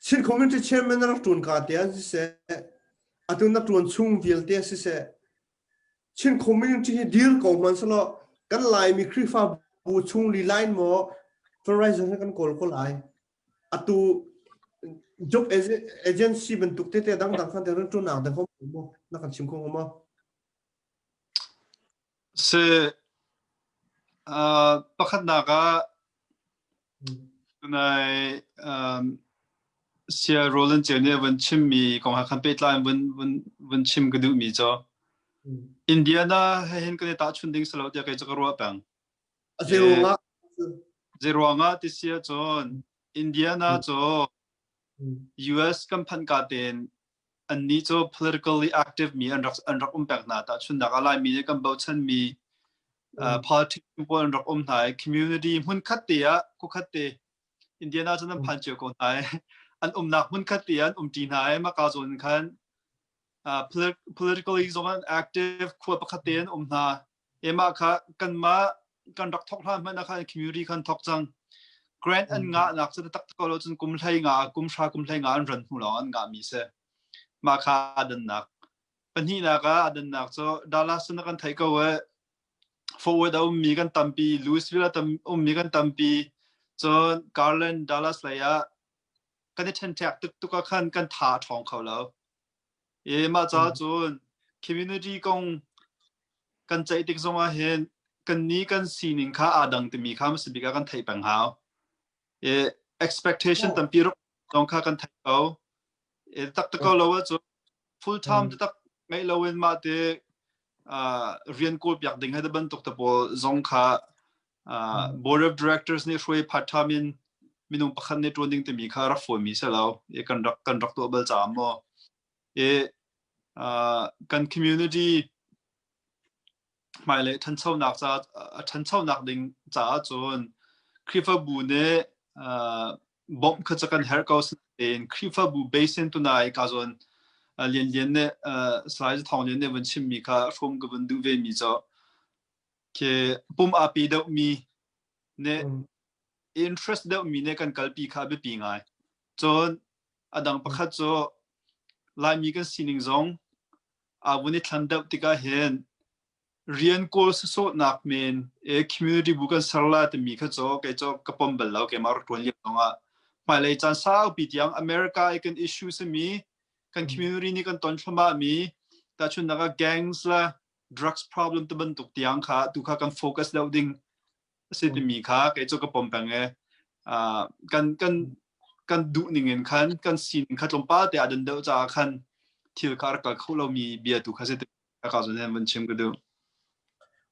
Chin Community Chairman na rak ṭuan ka te ah siseh atu na ṭuan chung vialte ah siseh Chin Community hi dir ko hmanh selaw kan Laimi Khrihfabu chung lila in maw fundraiser hi kan kawl ko lai atu job agency bantuk tete dangdang khan te ran ṭuan nak dang ko maw na kan chim kho maw Si pakhatnak ah tunai Saya Roland Ceu nih a vun chimmi kong he khan pehtlai in vun vun vun chim ka duhmi cu Indiana he hin kan i tahchun ding si lo tiah kei cu ka ruah peng. Zeiruangah? Zeiruangah ti si ahcun Indiana cu US kan phanh ka tein annih cu politically active mi an rak an rak um peng hna tahchunhnak ah Laimi nih kan bochanmi politics pawl an rak um hna i community hmun khat te ah khuakhat te Indiana cu nan phan cio ko hna i an umnak hmun khat te ah an umṭi hna i maka zawn khan politically zong an active khua pakhat te an um hna Emah kha kanmah kan rak thok hlan hmanh ah khan community khan thok cang. Grant an ngah nak cu tak ko lo cun kum hlei nga kum hra kum hlei nga an ran hnu lawng an ngah mi si. Mah kha a dannak. Pahnihnak ah a dannak cu Dallas na kan theih ko e Forward a ummi kan tampi, Louisville a tam ummi kan tampi. Cun Garland Dallas lei ah kan i ṭhenṭhek tuk tuk ah khan kan tha a ṭhawng kho lo. E mah caah cun community kong kan ceih tik zong ah hin kan ni kan sining kha aa dang timi kha hmasa bik ah kan theih peng hau. E, expectation tampi rak zong kha kan theih ko. E, tak tak ko lo ahcun full time tak ngeih lo in mah te rian kawl piak ding he bantuk te pawl zong kha board of directors nih hruai part time in minung pakhat nih ṭuan ding timi kha rak fawimi si lo. E, kan rak kan rak tuah bal caah maw. E, kan community hmailei ṭhanchonak ca a ṭhanchonak ding caah cun Khrihfabu nih bawmh kha cu kan herh ko tein Khrihfabu basin tunai ka zawn Lian Lian nih Salai Thawng Lian nih vun chimmi kha hrawm ka vun duh ve mi cu khi pum aa pe deuhmi nih interest deuhmi nih kan kalpi kha a biapi ngai. Cun a dang pakhat cu Laimi kan sining zong aa vun i thlan deuh tikah hin rian kawl sawsawhnak men e community bu kan ser la timi kha cu kei cu ka pom bal lo keimah rak ṭuan lio zongah hmailei caan saupi tiang America i kan issue simi kan community nih kan ton thluahmah mi tahchunhnak ah gangs le drugs problem te bantuk tiang kha tu kha kan focus deuh ding a si timi kha kei cu ka pom peng e kan kan kan duh ning in khan kan sining kha tlawmpal te a dan deuh caah khan thil kha rak kal kho lomi bia tu kha si ka zun hen vun chim ka duh.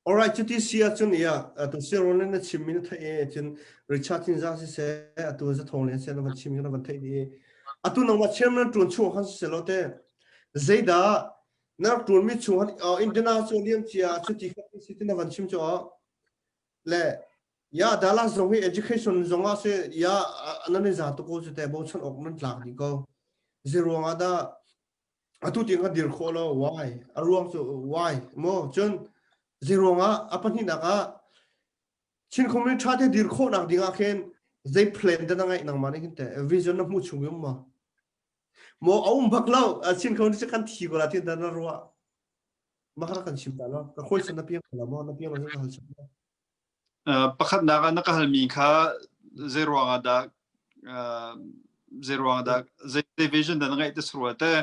Alright, cuti si ahcun ya atu si ron na chim mi na theih e cun Richard Thinza si se atu za thong len se na van chim na van theih di atu nangmah chairman tuan chung khan si se lo te zeidah na rak tuan mi chung han Indiana cu liam cia cuti kha si ti na van chim chu le ya Dallas zong hi education zong ah se ya nan i za tu ko cu te bochan ok nan tlak dih ko zeruang ah dah atu tiang ka dir khawh lo why a ruang cu why mo cun zeruang ah a pahnihnak ah Chin community tha te dir khawh nak ding ah khin zei plan te na ngeih nangmah nih hin te vision na hmuh chung um ma mo a um bak lo Chin community kan thi ko la tin na ruah Mah kan chim ta lo. Ka khawi na piang la maw? Na piang lo ka hal chim. Pakhatnak ah na ka halmi kha zei ruang ah dah zei ruang ah dah zei vision dah na ngeih te sarua te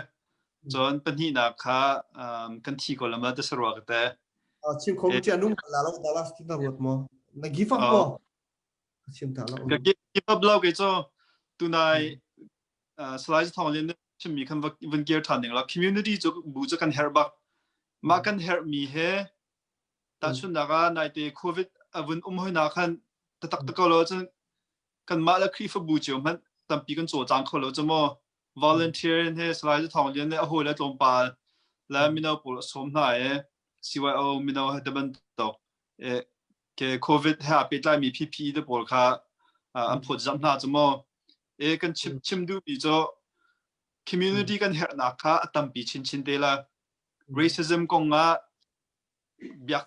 cun pahnihnak kha kan thi ko lama te sarua ka te. Chim kho mi anung la lo Dallas ti na ruat maw? Na give up maw? Chim ta lo. Ka give up lo ke cho tunai Salai Thawng Lian chimmi khan vun kir ṭhan ding la community cu bu cu kan herh bak mah kan herhmi he tahchunhnak ah naite covid a vun um hoi na khan tatak te ko lo cun kanmah le Khrihfabu cio hmanh tampi kan cawlcang kho lo cu maw volunteer in he Salai Thawng Lian le a hawi le tlawmpal le mino pawl a sawm hna e CYO mino he te bantuk e ke covid he aa pehtlaimi PPE te pawl kha an phawt zamh hna cu maw E kan chim chim duhmi cu community kan herhnak kha a tampi chinchin te la. Racism kong ah biak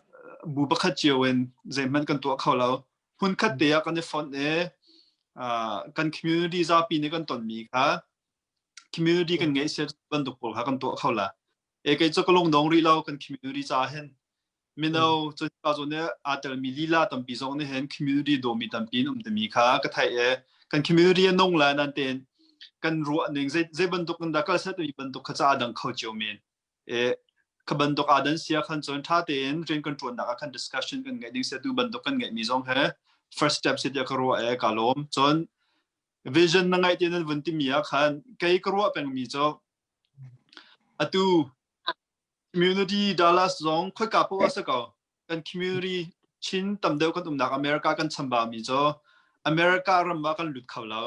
bu pakhat cio in zeihmanh kan tuah kho lo. Hmunkhat te ah kan i fonh i kan community zapi nih kan tonmi kha community kan ngeih sia bantuk pawl kha kan tuah kho la. E kei cu ka lungdong rih lo kan community ca hin mino cu ka zawn nih aa telmi lila tampi zong nih hin community dawmi tampi in um timi kha ka theih i kan community a nung la nan tein kan ruah ning zei zei bantuk in dah kal set mi bantuk kha ca dang kho cio men e kha bantuk aa dan sia khan cun tha tein rian kan tuan nak ah khan discussion kan ngeih ding se tu bantuk kan ngeih mi zong he first step si tiah ka ruah e ka lawm cun vision na ngai te nan vun timi ah khan kei ka ruah peng mi cu atu Community Dallas zong khoika paoh ah si ko. Kan community Chin tam deuh kan umnak America kan chambau mi cu America ram ah kan lut kho lo.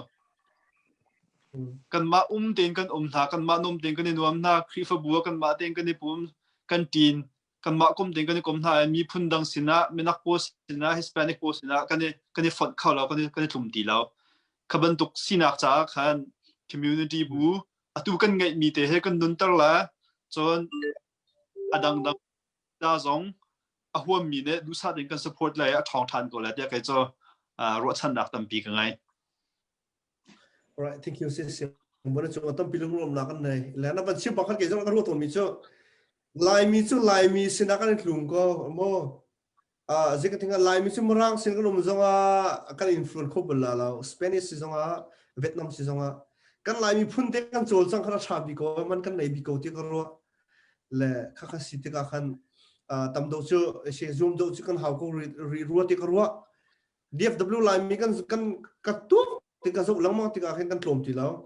Kanmah um tein kan um hna, kanmah nom tein kan i nuam hna, Khrihfabu ah kanmah tein kan i pum, kan ṭin, kanmah kum tein kan i kom hna i miphun dang sinah, minak pawl sinah, Hispanic pawl sinah kan i kan i fonh kho lo, kan i kan i tlum ti lo. Kha bantuk sinak caah khan community bu atu kan ngeihmi te he kan nunter le cun a dangdang da zong a huammi nih duhsah tein kan support le a ṭhawng ṭhan ko lai tiah kei cu ruahchannak tampi ka ngei. Alright, thank you sis. Bona cung tampi lunglawmnak kan nei. Le na van chim pakhat kei zong ka ruah tawnmi cu Laimi cu Laimi sinah kan i tlung ko maw? Ah, zei ka tinga Laimi cu Mirang sin kan um zongah kan influence kho bal la lo. Spanish si zongah, Vietnam si zongah kan Laimi phun te kan cawlcang khan a ṭha bik ko, man kan nei bik ko ti ka ruah. Le khakha si tikah khan Tam do cu si zoom do cu kan hau ko ri rua ti ka ruah. DFW Laimi kan kan ka tuak ti ka zoh lengmang tikah khin kan tlawm ti lo.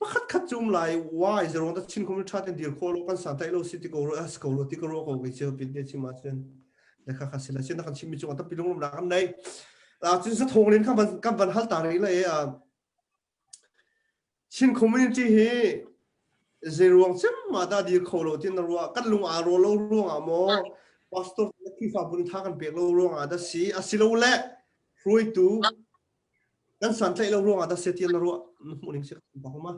Pakhat khat cu um lai why zerong ta chin khum tha ten dir kho lo kan san tai lo si ti ko ro as ko ro ti ko ro ko ke cheu pin te chim ah cun le kha kha sila chin kan chim mi chung ta pilung rum la kan nei la cun sa thong len kan van kan van hal ta ri la e Chin community hi zeiruang cem ma dah dir kho lo tin na ruah kan lung aa ro lo ruang ah maw pastor le Khrihfabu nih tha kan pek lo ruang ah dah si asilo le hruaitu kan santlaih lo ruang ah dah si tiah na ruah na hmuh ning si ka huma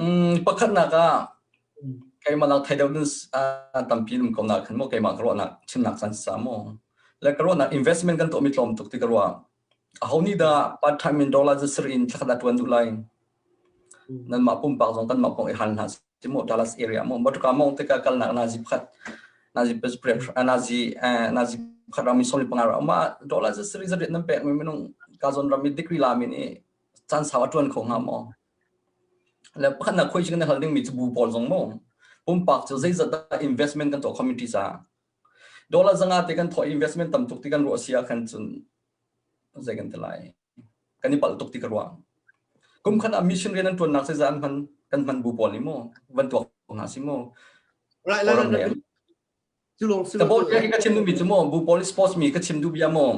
Mm, pakhatnak ah keimah lang thei deuh ding tampi um ko na khan mo keimah ka ruahnak chimnak caan sa mo le ka ruahnak investment kan tuahmi tlawm tuk ti ka ruah aho nih dah part time in dollar zasir in thlakhat a tuan duh lai nanmah pumpak zong kanmah kong i hal hna si mu Dallas area mu motorka mong tika kalnak nazi pakhat nazi nazi nazi pakhat rami sawmli panga ra ma dollar zasir zariat nan pek mi minung ka zon rami degree la mi nih caan sau a tuan kho hnga maw le pakhat nak khoi kan hal ding mi cu bu pawl zong mu pumpak cu zeizat dah investment kan tuah community ca dollar zanga te kan thawh investment tam tuk ti kan ruah si ah khan cun zei kan ti lai kan i palh tuk ti ka ruah kum khat ah mission rian an tuannak zeizah an hman kan hman bu pawl nih mu van tuak hna si mu right lai cu lawng si Ka bol ka chim duhmi cu maw bu pawl sports mi ka chim duh bia maw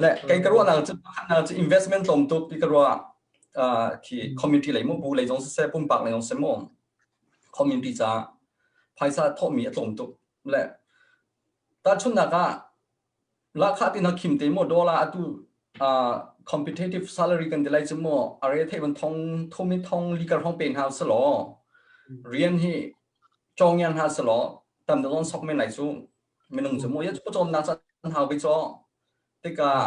le kei ka ruahnak cu pakhatnak cu investment tlawm tuk ti ka ruah khi community lei maw bu lei zong siseh pumpak lei zong siseh maw community ca phaisa thawhmi a tlawm tuk le tahchunhnak ah lahkhah ti na khim te maw dollar atu competitive salary kan ti lai cu maw are thei ban thong thum in thong li kar hong pe hna selaw rian hi cawngiang hna selaw tam deuh zong sok men lai cu minung cu mu ya cu cawnnak caan hau ve caw tikah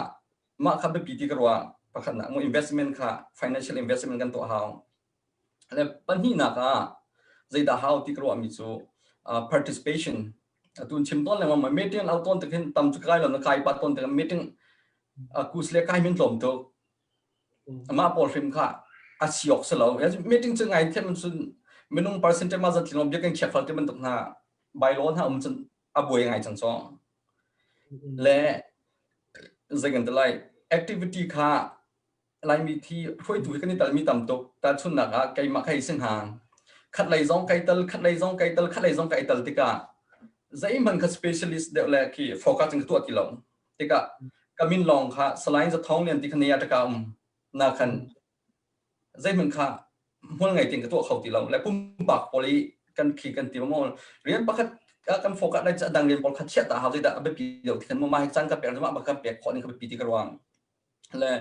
mah kha biapi ti ka ruah pakhatnak mu investment kha financial investment kan tuah hau le pahnihnak ah zeidah hau ti ka ruah mi cu participation atu chim tawn lengmang ma meeting au tawn tik hin tam cu kai lo na kai pa tawn tik meeting kus le kai min tlawm tuk Amah pawl hrim kha a si awk si lo. Meeting cu ngai thiam cun minung percentage ma zat tling biakinn khiak fal ti bantuk hna bylaw hna um cun a buai ngai cang cu. Le zei kan ti lai activity kha Laimi thi hruaitu hi kan i talmi tam tuk. Tahchunhnak ah keimah kha hi si hnga. Khat lei zong kai tal, khat lei zong kai tal, khat lei zong kai tal tikah zeihmanh kha specialist deuh le khi focus in ka tuah ti lo. Tikah ka min lawng kha Salai Za Thawng Lian ti kha ne ah ṭaka um na khan zeihmanh kha hmual ngei tein ka tuah kho ti lo le pumpak pawl i kan khi kan ti maw rian pakhat kan focus lai dang rian pawl kha chiah ta hau zeidah a biapi deuh ti khan mah hi caan ka pek mah ka pek khawh ning ka biapi ti ka ruang le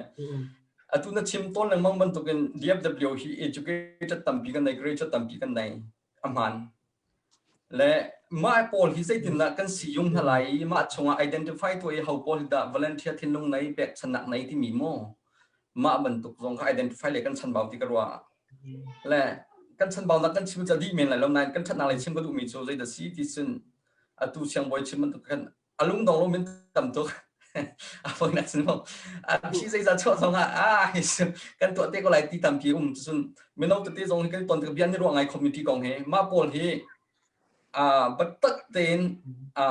atu na chim tawn lengmang bantukin DFW hi educated tampi kan nei graduate tampi kan nei a hmaan Le mah pawl hi zeitindah kan siyung hna lai i mah chungah identify tuah i ho pawl hi dah volunteer thinlung nei pekchannak nei timi maw mah bantuk zong kha identify le kan chanbau ti ka ruah. Le kan chanbaunak kan chim cu a dih men lai lo nain kan ṭhatnak lei chim ka duhmi cu zeidah si ti cun atu siangbawi chim bantuk khan a lungdong lo min tam tuk a fawinak sin mo a phi zeizah chuah zong ah ah kan tuah te ko lai ti tampi um cun mino tete zong hi kan ton tik bia ni ruah ngai community kong hi mah pawl hi a batak tein a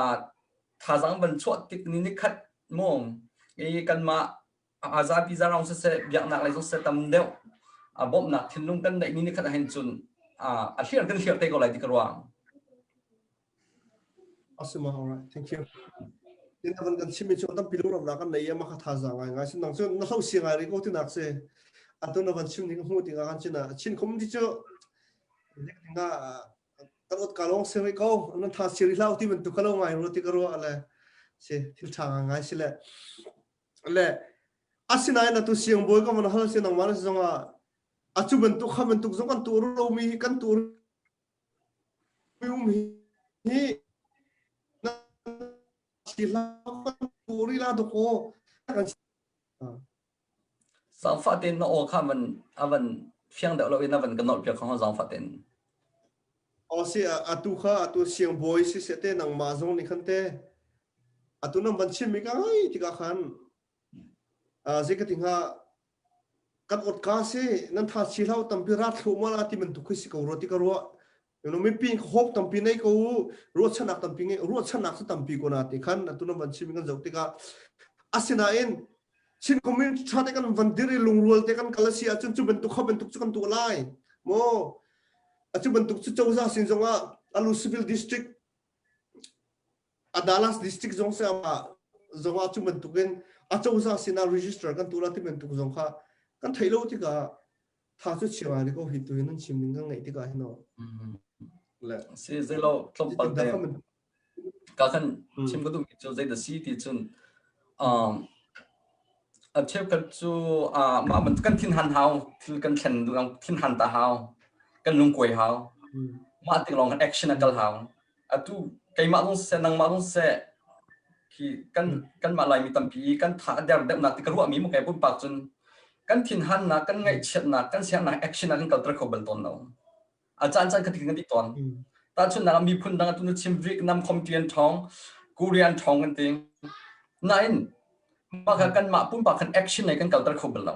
thazang van chuah tik ni ni khat mo i kanmah a zapi zarong siseh biaknak lei zong siseh tam deuh a bawmhnak thinlung kan neih ni ni khat ah hin cun a hliar kan hliar te ko lai ti ka ruah Asima, all right. Thank you. Tin avan kan chimi chu tampi lungram na kan nei ama kha thaza ngai ngai sin nang chu na hlo si ngai ri ko tinak si atu na van chim ning hmu tinga kan china chin community chu tinga kan ot ka long si ri ko nan tha si ri hlau ti ban tu ka lo ngai ro ti ka ro ale si thil tha ngai si le le asinain atu siang boy ka van hal si nang ma zonga achu bantuk kha bantuk zong kan tu ro mi kan tu um hi Zaangfah tein na aw kha van a van fiang deuh lo in a van ka nolh piak kho zaangfah tein. Aw si atu kha atu siangbawi si se te nangmah zong nih khan te atu nan van chim mi ka ngai tikah khan zei ka ti hnga kan ot ka si nan tha si hlau tampi rat thlu ma la ti bantuk khi si ko ro ti ka ruah. Mipi hope tampi nei ko ruahchannak tampi ngei ruahchannak cu tampi ko na ti khan atu nan van chim kan zoh tikah asinain Chin community tha te kan van dir i lungrual te kan kal a si ahcun cu bantuk kha bantuk cu kan tuah lai maw a cu bantuk cu cozah sin zongah alu civil district a Dallas district zong se ama zongah cu bantukin a cozah sinah register kan tuah ti bantuk zong kha kan theih lo tikah tha cu chia ngai ko hi tu hin nan chim ning kan ngaih tikah hin le si zeilo tlawmpal te ka kan chim ka duhmi cu zei dah si ti cun um a cheukhat cu mah bantuk kan thinhan hau thil kan thlen duh thinhan ta hau kan lungkuai hau mah tik lawng action a kal hau atu keimah zong siseh nangmah zong siseh khi kan kanmah Laimi tampi kan tha a der deuhnak ti ka ruahmi mu kai pumpak cun kan thinhannak kan ngaihchiatnak kan siangnak action ah kan kalter kho bal tawn lo a caan caan khat kan ti tawn tahchunhnak ah miphun dang atu na chim Vietnam Comtian ṭhawng Korean ṭhawng kan ti nain mah kha kanmah pumpak khan action lei kan kalter kho bal lo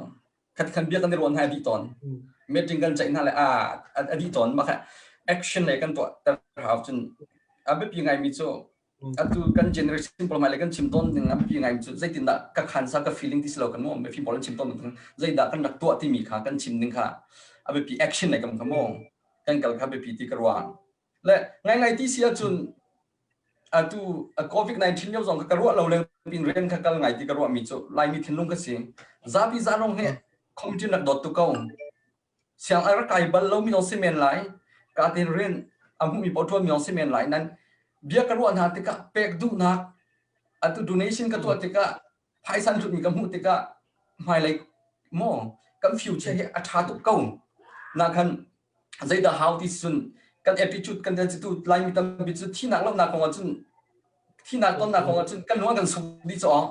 khat khan bia kan i ruah hna a dih tawn meeting kan ceih hna le a a dih tawn mah kha action lei kan tuah ter hau cun a biapi ngaimi cu atu kan generation pawl hmai le kan chim tawn ding a biapi ngaimi cu zeitindah ka khansa ka feeling ti si lo kan mu mifim pawl an chim tawn ding zeidah kan rak tuah timi kha kan chim ding kha a biapi action lei kan kha mu kan kal kha biapi ti ka ruah le ngaingai ti si ahcun atu COVID-19 lio zong ka ruah lo leng pin rian kha kal ngai ti ka ruah mi cu Laimi thinlung ka si. Zapi zarong he community rak dawt tu ko. Siang a rak kai bal lo mi zong si men lai. Ka tin rian a hmu mi paoh ṭuan mi zong si men lai. Nan bia ka ruah hna tikah pek duhnak atu donation ka tuah tikah phaisa an hlutmi ka hmuh tikah hmailei maw kan future hi a ṭha tuk ko na khan zeidah hau ti cun kan attitude kan tu Laimi tampi cu thinak lohnak kong ah cun thinak tonnak kong ah cun kan lung kan suk dih caw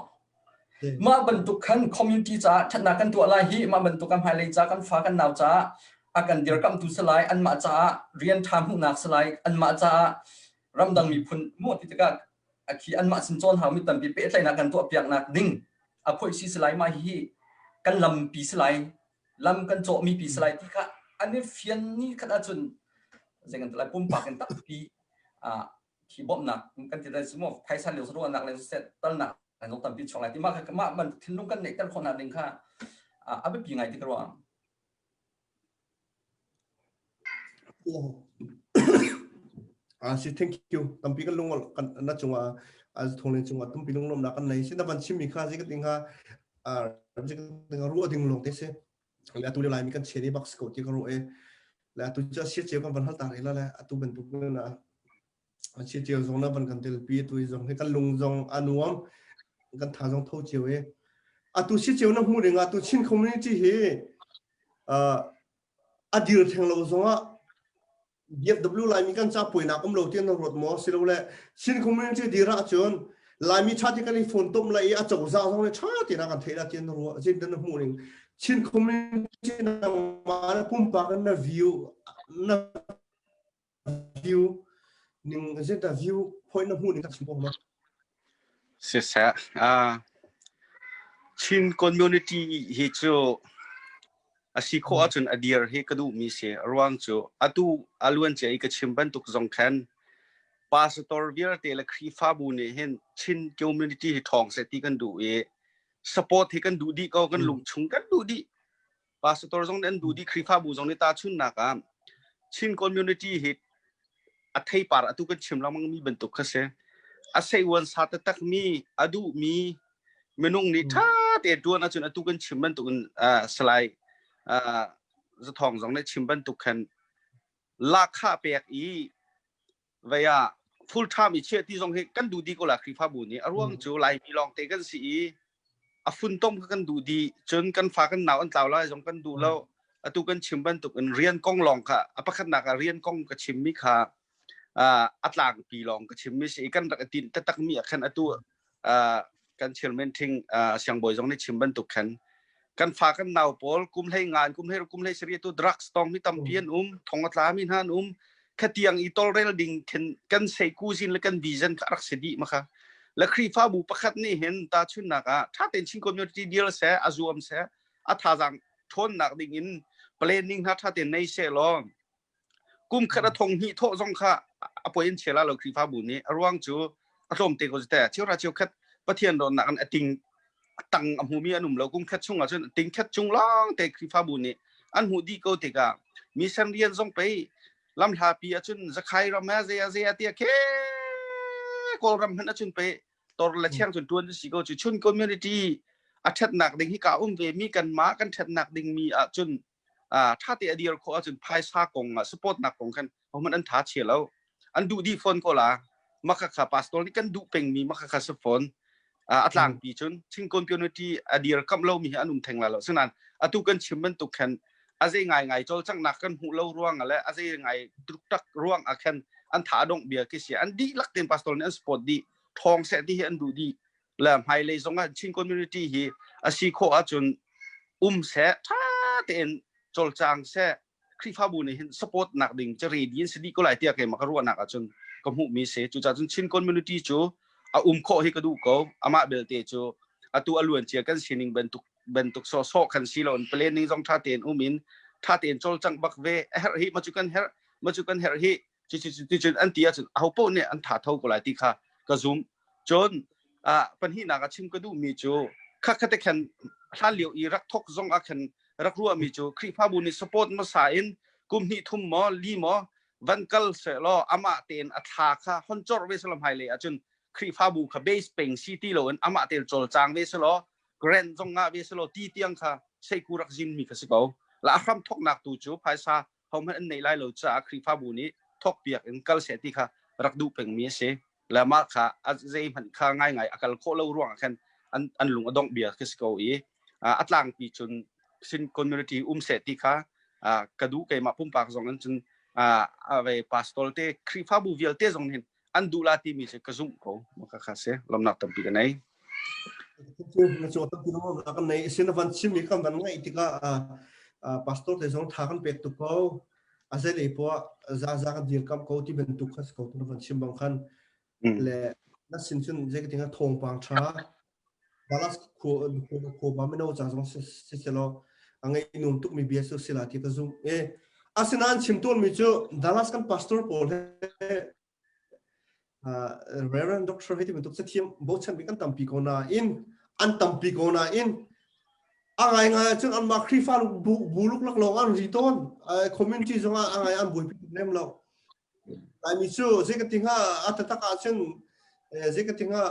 mah bantuk khan community caah ṭhatnak kan tuah lai hi mah bantuk kan hmailei ca kan fa kan nau caah a kan dirkamtu si lai anmah caah rian ṭha hmuhnak si lai anmah caah ramdang miphun mu ti tikah khi anmah sin cawn hau mi tampi pehtlaihnak kan tuah piaknak ding a phoih si si lai mah hi kan lampi si lai lam kan cawh mi pi si lai ti kha an i fian ni khat ahcun zei kan ti lai pumpak in tampi khi bawmhnak kan ti lai mu phaisa lio ruahnak le siseh talnak zong tampi chuak lai ti mah kha mah man thinlung kan neih ter khawh nak ding kha a biapi ngai ti ka ruah. Ah si thank you tampi kan lung kan na cungah a thonglen cungah tampi lunglawmnak kan nei si na van chimmi kha zi ka ting ha zi ka ting ruah ding lawng te si le atu le laimi kan chen i bak ko ti ka ruah e le atu cha sia cheu kan van hal ta re la le atu bantuk na sia cheu zong na van kan tel pi tu zong he kan lung zong a nuam kan tha zong tho cheu e atu sia cheu na hmu ring atu Chin community hi a dir theng lo zongah DFW Laimi kan ca puainak um lo tian na ruat maw silole Chin community dir ahcun Laimi ṭha te kan i funtom lai i a cozah zong nih ṭha tein a kan theih la tian na ruah zin na hmuh ning Chin community nangmah na pumpak in na view na view ning zin ta view point na hmuh ning ka chim ko ma Siseh, Chin community hi cu a si khawh ahcun a dir hi ka duhmi si. A ruang cu atu a luancia i ka chim bantuk zong khan pastor vialte le Khrihfabu nih hin Chin community hi ṭhawng seh ti kan duh i support hi kan duh dih ko, kan lungchung kan duh dih. Pastor zong nih an duh dih, Khrihfabu zong nih tahchunhnak ah Chin community hi a theipar atu kan chim lengmang mi bantuk kha si. A seiuan sa taktak mi, a duh mi minung nih ṭha te ṭuan ahcun atu kan chim bantuk in Salai Zathawng zong nih chim bantuk khan lahkhah pek i vei ah full time i chiah ti zong hi kan duh dih ko la Khrihfabu nih a ruang cu Laimi lawng te kan si i a funtom kha kan duh dih cun kan fa kan nau an tlau lai zong kan duh lo atu kan chim bantuk in rian kong lawng kha a pakhatnak ah rian kong ka chimmi kha a tlangpi lawng ka chimmi si i kan rak i tinh taktakmi ah khan atu kan chairman thing siangbawi zong nih chim bantuk khan kan fa kan nau pawl kum hlei ngan kum hlei kum hlei sari tu drugs tong mi tampi an um thong a tla mi hna an um khatiang i tolrel ding khin kan sei kuzin le kan vision kha rak si dih ma kha le Khrihfabu pakhat nih hin ta chunnak ah tha tein Chin community deal se a zuam se a thazang ṭhawnnak ding in planning hna tha tein nei se law. Kum khat a thong hnih thawh zong kha a poi in chia la lo Khrihfabu nih. A ruang cu a tlawm te ko te. Cheuhra cheukhat Pathian dawtnak in a ting a tang a hmumi an um lo. Kum khat chung ahcun ting khat chung lawng te Khrihfabu nih an hmuh dih ko tikah mission rian zong pei lamhlapi ahcun Zakhai ram ah zei ah zei ah tiah khe Kawlram hmanh ahcun pei tor le cheng cun tuan si ko cu chun community a ṭhatnak ding hi ka um ve mi kanmah kan ṭhatnak ding mi ahcun ṭha te a dir khawh ahcun phaisa kong ah support nak kong khan hohmanh an tha chia lo an duh dih fawn ko la maka kha pastor nih kan duh peng mi maka kha si fawn a tlangpi cun Chin community a dir kamh lo mi hi an um theng la lo sinan atu kan chim bantuk khan a zei ngai ngai cawlcanghnak kan hmuh lo ruang le a zei ngai tak ruang ah khan an tha dongh bia khi si an dihlak ten pastor nih an support dih thawng seh ti hi an duh dih le hmailei zong ah Chin community hi a si khawh ahcun um seh tha tein cawlcang seh Khrihfabu nih hin support nak ding cu ready in si dih ko lai tiah keimah ka ruahnak ahcun ka hmuhmi si. Cucaah cun Chin community cu a um khawh hi ka duh ko. Amah belte cu atu a luancia kan sining bantuk bantuk sawhsawh khan si lo in planning zong ṭha tein um in ṭha tein cawlcangh bak ve a herh hi ma cu kan herh ma cu kan herh hi cucu an ti ahcun aho paoh nih an tha tho ko lai ti kha ka zum. Cun pahnihnak ah chim ka duhmi cu khatkhat te khan hlan lio i rak thok zong ah khan rak ruahmi cu Khrihfabu nih support hmasa in kum hnih thum maw li maw van kal sehlaw amah tein a thla kha hon corh ve selaw hmailei ahcun Khrihfabu kha base peng si ti loin amah tein cawlcang ve selaw grant zong ngah ve selaw ti tiang kha seiku rak zin mi kha si ko. La a hram thoknak tu cu phaisa hohmanh an neih lai lo caah Khrihfabu nih thawkpiak in kal seh ti kha rak duh pengmi a si. Le mah kha a zeihmanh kha ngaingai a kal khawh lo ruangah khan an lung a dongh bia khi si ko i a tlangpi cun sin community um seh ti kha ka duh. Keimah pumpak zong in cun ve pastor te Khrihfabu vialte zong hin an duh la timi cu ka zumh ko. Maka kha si lomnak tampi ka nei. Na cu tampi lomnak kan nei. Sin van chim mi kan van ngaih tikah pastor te zong tha kan pek tuk ko. A zei poah za za kan dir kam ko ti bantuk kha ko tu van chim bang khan le na sin cun zei ka tinga thawngpang tha Dallas khu khu ba mino cha zong si selo a ngei num tuk mi bia su sila ti ka zum e. Asinain chim tawn mi cu Dallas kan pastor pawl he Reverend Doctor hei ti bantuk cathiam bochan mi kan tampi ko nain an tampi ko nain a ngai ngai cun anmah Khrihfa bu bu luklak lawng an ri tawn. Community zongah a ngai an buaipi tuk lem lo. Laimi cu zei ka ti hnga, a taktak ahcun zei ka ti hnga,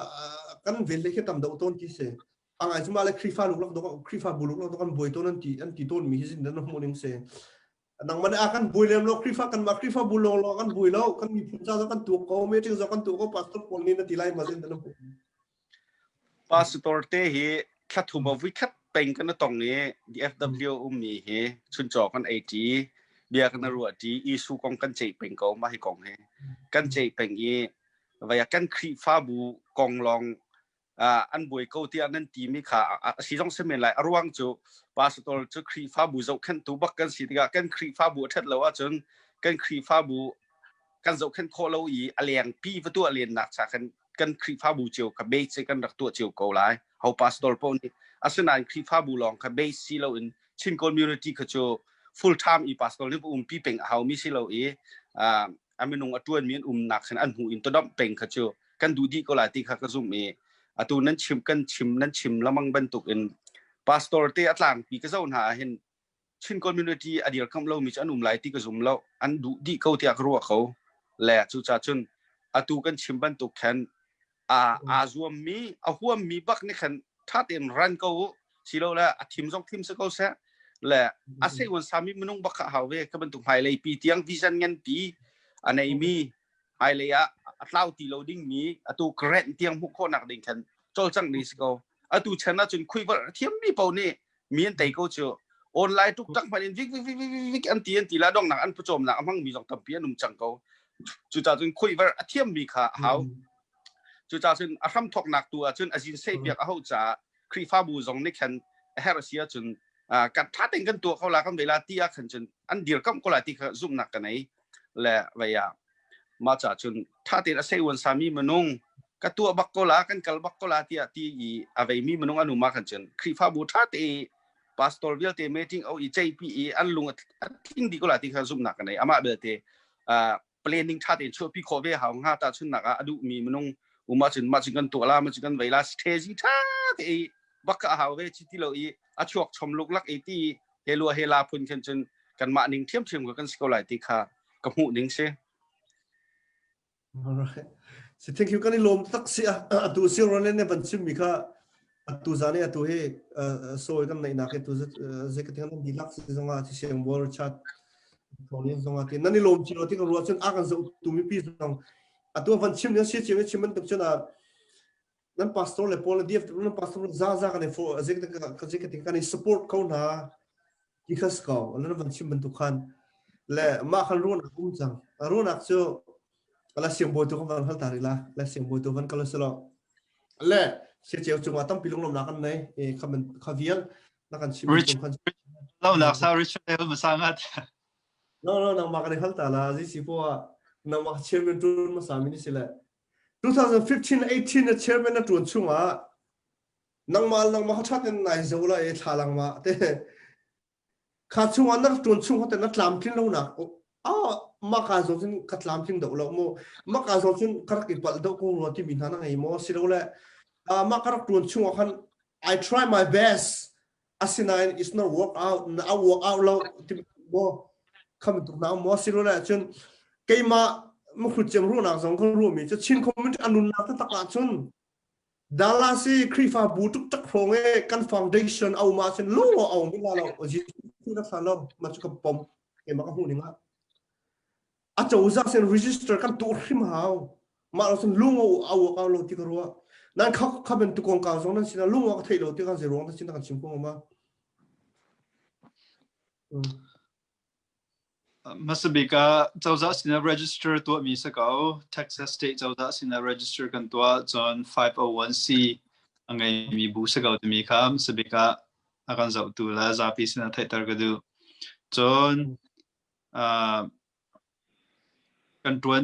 kan vel le khi tam deuh tawn ti si. A ngai cu mah le Khrihfa luklak dok Khrihfa bu luklak dok an buai tawn an ti tawn mi hi zin dan hmuh ning si. Nangmah nih a kan buai lem lo, Khrihfa kanmah Khrihfabu lawng lawng kan buai lo, kan miphun ca zong kan tuak ko, meeting zong kan tuah ko, pastor pawl nih na ti lai ma zin dan hmuh. Pastor te hi thla thum a vui khat peng kan tong i DFW ummi hi chuncaw kan ei ṭi, bia kan ruah ṭi, issue kong kan ceih peng ko. Mah hi kong hi kan ceih peng i vaya kan Khrihfabu kong lawng an buai ko tiah nan timi kha a si zong si men lai. A ruang cu pastor cu Khrihfabu zohkhenhtu bak kan si tikah kan Khrihfabu a ṭhat lo ahcun kan Khrihfabu kan zohkhenh khawh lo i a lengpi va tuah lennak cha khan kan Khrihfabu cio kha base kan rak tuah cio ko lai, ho pastor paoh nih. Asinain Khrihfabu lawng kha base si loin Chin community kha cu full time i pastor nih va umpi peng a haumi si lo i a minung a ṭuanmi an umnak khan an hmuh in tawdomh peng kha cu kan duh dih ko lai ti kha ka zumh i atu nan chim kan chim nan chim lamang bantuk in pastor te a tlangpi ka zoh hna ah hin Chin community a dirkamh lomi cu an um lai ti ka zum lo. An duh dih ko tiah ka ruah ko. Le cucaah cun atu kan chim bantuk khan aa zuammi a huammi bak nih khan ṭha tein ran ko u silo le a thim zong thim si ko seh le a seiuan sami minung bak kha hau ve ka bantuk hmailei pi tiang vision ngan pi a neimi hmailei ah a tlau ti lo dingmi atu grant tiang hmuh khawhnak ding khan cawlcangh ni si ko. Atu chan ahcun khuivalh thiammi paoh nih mi an tei ko cu. Online tuk tak hmanh in vik vik vik vik vik an ti an ti la dongnak an pawcawmnak a hmangmi zong tampi an um cang ko. Cucaah cun khuivalh a thiammi kha a hau. Cucaah cun a hram thawknak tu ahcun a zin sei piak a hau caah Khrihfabu zong nih khan a herh a si ahcun kan ṭha tein kan tuah ko la kan ve la ti ah khan cun an dirkamh ko lai ti kha zumhnak ka nei. Le vei ah mah caah cun ṭha tein a seiuan sami minung ka tuah bak ko la kan kal bak ko la tiah ti i a veimi minung an um ah khan cun Khrihfabu ṭha te i pastor vialte meeting au i ceipi i an lung a tling dih ko la ti kha zumhnak ka nei. Amah belte. Planning tha tein chuahpi khawh ve hau hnga. Ta chunnak ah a duhmi minung um ahcun mah cu kan tuah la, mah cu kan vei la, strategy tha te i bak ka hau ve chi ti lo i a chuak chom luk lak i ti he lua he la phun khin cun kanmah ning ṭhiamṭhiam ko kan si ko lai ti kha ka hmuh ning si. Alright. Si, thank you. Kan i lawm tak si. Atu si ron ne van chim mi kha atu zan i atu hi sawi kan neih nak hi tu ze ka ting nan dilak si zong ah ti siang bor chat thawng zong ah ti nan i lawm chi lo ti ka ruah cun a kan zo tu mi pi zong atu van chim ne si chim chim bantuk cun a nan pastor le paul DF nan pastor za za kan i fo ze ka ze ka ting kan i support ko hna ti kha si ko. Nan van chim bantuk khan le mah khan ruahnak um cang. Ruahnak cu la siang bawi tu kan van hal ta rih la. Le siang bawi tu van kal silo le sia ceu cungah tampi lunglawmnak kan nei e kha man kha vial na kan chim. Richard khan lawmnak sa Richard level masa ngat. No, no, nangmah kan i hal ta la. Zi si po nangmah chairman tun masa mi ni si le 2015 18 na chairman na tuan chungah nangmah nangmah kha ṭhat in nai zo la i thla langmah te kha chungah na ṭuan chung hote na tlamtlin lonak ah mah ka zong cun ka tlamtling deuh lo mu, mah ka zong cun ka rak i palh deuh ko rua timi hna na ngei maw? Silole mah ka rak ṭuan chungah khan I try my best, asinain it's not work out, na a work out lo timi maw kham tuk na maw? Silole cun keimah mahrut cem ruahnak zong ka ruahmi cu Chin community a nunnak taktak ahcun Dallas i Khrihfabu tuktak hrawng i kan foundation a um ahcun lawlaw a um la lo. Jesuh na thla lo ma cu ka pom keimah ka hmuh ning ah a cozah sin register kan tuah hrim hau. Mah lo cun lung a uak au lo ti ka ruah. Nan kha kha bantuk kong kau zong nan sinah lung ka theih lo ti kan zei ruang ta sin kan chim ko ma. Hmasabik ah cozah sinah register tuahmi si ko. Texas State cozah sinah register kan tuah. Cun 501c a ngeimi bu si ko timi kha hmasabik ah a kan zohtu le zapi sinah theihter ka duh. Cun uh, kan ṭuan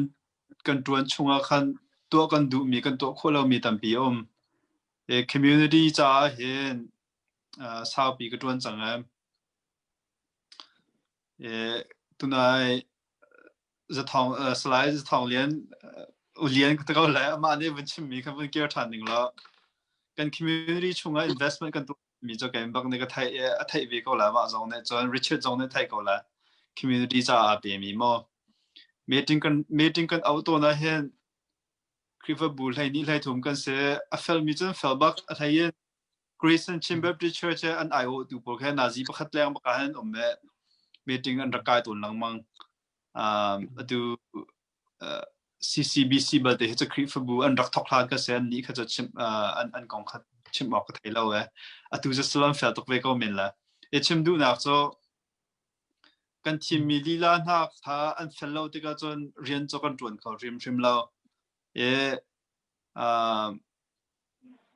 kan ṭuan chungah khan tuah kan duhmi kan tuah khawh lomi tampi a um. E, community caah hin uh, saupi ka ṭuan cang em. Tunai Zathawng Salai Zathawng Lian U Lian ka ti ko lai. Amah nih vun chimmi kha vun kir ṭhan ning law kan community chungah investment kan tuahmi cu keimah bak nih ka theih a theih ve ko lai amah zong nih. Cun Richard zong nih theih ko lai. Community caah aa pemi maw meeting kan auh tawn ah hin Khrihfabu 12 13 kan si. A felmi cun fel bak, a hlei in Grayson Chin Baptist Church an aiawhtu pawl kha nazi pakhat leng bak ah an um i meeting an rak kai tawn lengmang. Atu CCBC balte hi cu Khrihfabu an rak thawk hlan ka si, an nih kha cu chim an an kong kha chim awk ka thei lo e. Atu cu salam fel tuk ve ko men la. I chim duhnak cu kan thimmi lila hna kha an fel lo tikah cun rian cu kan ṭuan kho hrimhrim lo. I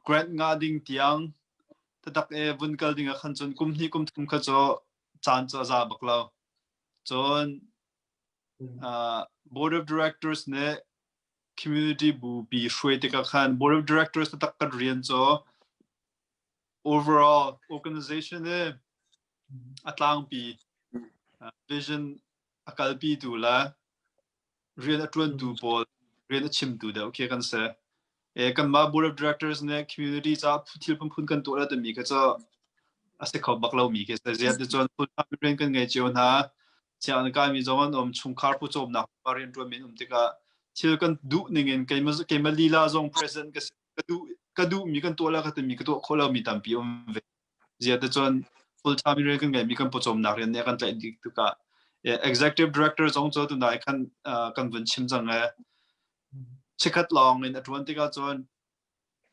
Grant ngah ding tiang taktak i vun kal ding ah khan cun kum hnih kum thum kha cu caan cu a za bak lo. Cun board of directors nih community bupi hruai tikah khan board of directors taktak kan rian cu overall organization i a tlangpi vision a kalpitu le rian a ṭuantu pawl rian a chimtu deuh khi kan si. E, kanmah board of directors nih community caah thil phunphun kan tuah la timi kha cu a si kho bak lomi khi si. Ziah ti cun full time rian kan ngei cio hna. Sianginn kaimi zong an um, chungkhar pawcawmnak rian ṭuanmi an um tikah thil kan duh ning in keimah keimah lila zong president ka si ka duh ka duhmi kan tuah la ka timi ka tuah khawh lomi tampi um ve. Zia te cun full time rian kan ngeimi kan pawcawmnak rian nih a kan tlaih dih tikah executive director zong cu tunai khan kan vun chim cang e chikhat lawng in a ṭuan tikah cun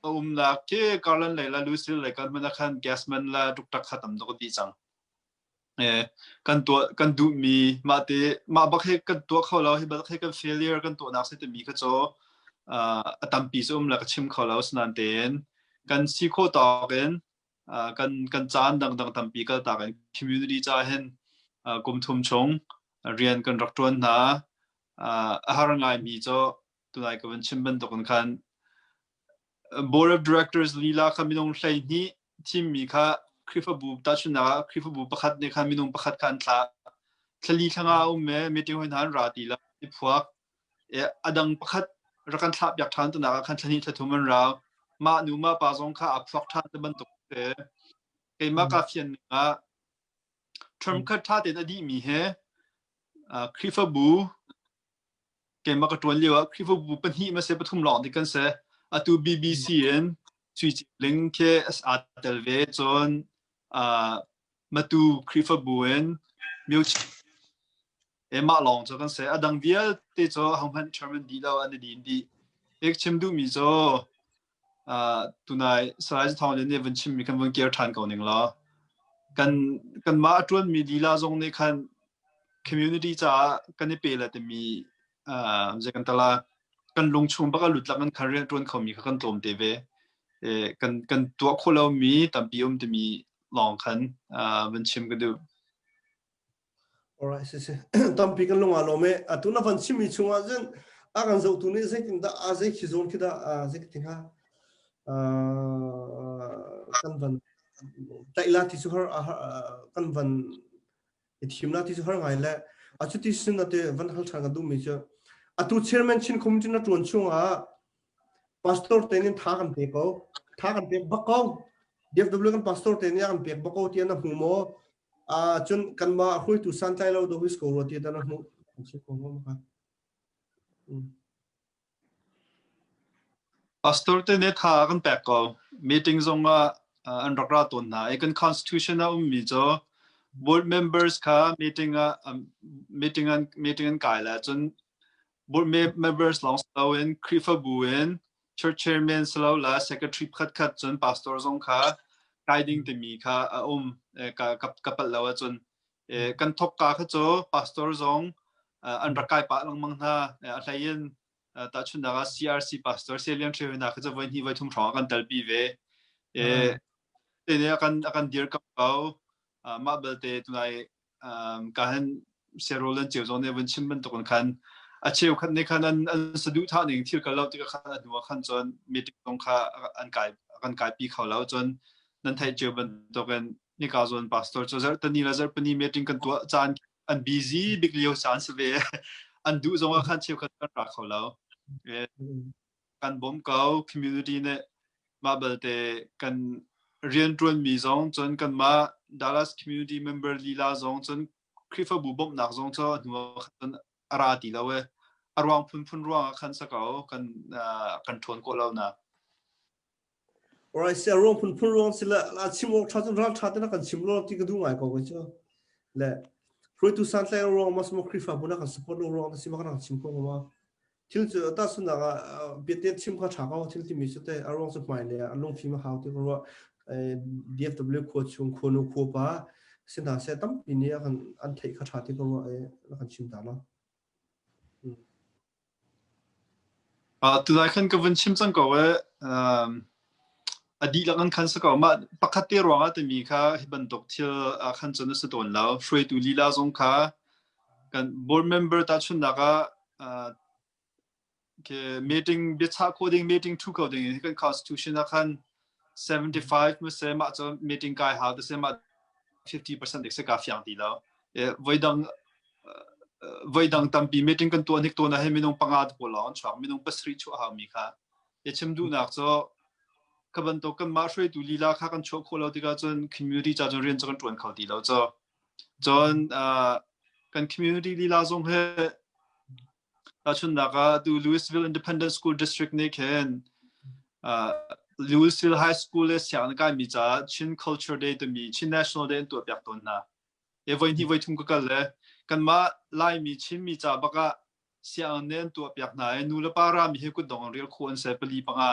a umnak khi Garland lei la Lucille lei kan hmun ah khan gas man la ṭukṭak kha tam tuk dih cang. Kan tuah kan duhmi mah te mah bak hi kan tuah kho lo, hi bak hi kan failure kan tuahnak si timi kha cu a tampi cu um la ka chim kho lo. Sinan tein kan si khawh tawk in kan kan caan dangdang tampi kal tak in community ca hin kum thum chung rian kan rak tuan hna. A har ngai mi cu tunai ka van chim bantukin khan board of directors lila kha minung 12 thimmi kha Khrihfabu, tahchunhnak ah Khrihfabu pakhat nih khan minung pakhat kha an thlah. Thlali thlanga um me meeting hoi hna an ra ti lo. I phuak. A dang pakhat rak kan thlah piak ṭhan tunak ah khan thla hnih thla thum an rau. Mah nu mah pa zong kha aa phuak ṭhan te bantuk te. Keimah ka fian ning ah term khat ṭha tein a dihmi he Khrihfabu keimah ka ṭuan lio ah Khrihfabu pahnih ma se pathum lawng ti kan si. Atu BBC in Sui Ci Ling khi aa tel ve cun Matu Khrihfabu in Myo mah lawng cu kan si. A dang vialte cu ahohmanh chairman dih lo an i din dih. Ek chim duhmi cu tunai Salai Thawng Lian nih van chimmi kan vun kir ṭhan ko ning law kan kanmah a ṭuanmi lila zong nih khan community caah kan i pe le timi zei kan tala kan lung chung bak a lut lak kan khan rian ṭuan khomi kha kan tlawm te ve. Kan kan tuah khawh lomi tampi um timi lawng khan van chim ka duh. Alright, si si. Tampi kan lung aa lawm i atu na van chimmi chungah cun a kan zohtu nih zeitindah a zei khi zawn khi dah zei ti hnga kan van tlaih la ti cu har kan van i thim la ti cu har ngai le a cuti sin ate van hal ṭhan ka duhmi cu atu chairman Chin Committee na ṭuan chungah pastor te nin tha kan pe ko tha kan pek bak ko DFW kan pastor te nih a kan pek bak ko tiah na hmu maw Cun kanmah hruaitu santlai lo dawh ko rua ti na hmuh. Si ko ma ka. Pastor te nih tha kan pek ko. Meeting zong ah an rak ra tawn hna. I kan constitution ah ummi cu board members kha meeting ah meeting an meeting an kai la cun board members lawng si loin Khrihfabu in church chairman si lo la secretary pakhat khat cun pastor zong kha kai ding timi kha a um ka ka palh lo ahcun kan thok ka kha cu pastor zong an rak kai pah lengmang hna a hlei in tahchunhnak ah CRC pastor Selian Hrehna kha cu voi hnih voi thum hrawng kan telpi ve te ne akan akan dir ko mah belte tunai ka han serol an cheu zong nih vun chim bantuk in khan a cheukhat nih khan an an saduhthah ning thil kal lo tikah khan a hnu ah khan cun meeting zong kha an kai kan kaipi kho lo cun nan theih cio bantukin nika zawn pastor cu zarhtani le zarhpini meeting kan tuah caan an busy bik lio caan si ve an duh zong ah khan cheukhat kan ra kho lo kan bawm ko community nih mah belte kan rianṭuanmi zong cun kanmah Dallas community member lila zong cun Khrihfabu bawmhnak zong cu a hnu ah khan a ra ti lo e a ruang phunphun ruang ah khan sa ko kan kan ṭhawn khawh lo na Alright, sia ruang phunphun ruang sila la chim awk ṭha cun ral ṭha te na kan chim lo ti ka duh ngai ko ko cu le hruaitu santlai ruang ma simo Khrihfabu na kan support lo ruang na si ma kan chim ko ma Thil cu tahchunhnak ah biate chim kha ṭha ko thil timi cu teh a ruang cu hmai le a lungfim a hau ti ka ruah. DFW khua chung khuanu khuapa si hna seh tampi nih a kan an theih kha ṭha ti ka ruah i na kan chim ta lo. Tunai khan ka vun chim cang ko e a dihlak an khan si ko mah pakhat te ruangah timi kha hi bantuk thil khan cun a si tawn lo hruaitu lila zong kha kan board member tahchunhnak ah meeting biachah khawh ding meeting thu kho ding kan constitution ah khan 75 mu se mah cu meeting kai hau te se mah 50% dik se ka fiang ti lo voidang voidang tampi meeting kan tuah hnik tuah na he minung panga te pawl lawng an chuak minung pasarih chuah hau mi kha ya chim duhnak cu ka bantuk kan mah hruaitu lila kha kan chuah khawh lo tikah cun community ca cun rian cu kan tuan kho ti lo cu Cun kan community lila zong hi tahchunhnak ah tu Louisville Independent School District nih khin Louisville High School le sianginn kaimi caah Chin Culture Day timi Chin National Day an tuahpiak tawn hna. E voi hnih voi thum ka kal le kanmah Laimi Chinmi ca bak ah sianginn nih an tuahpiak hna i nu le pa rami hi kutdong an rial khawh an si pali panga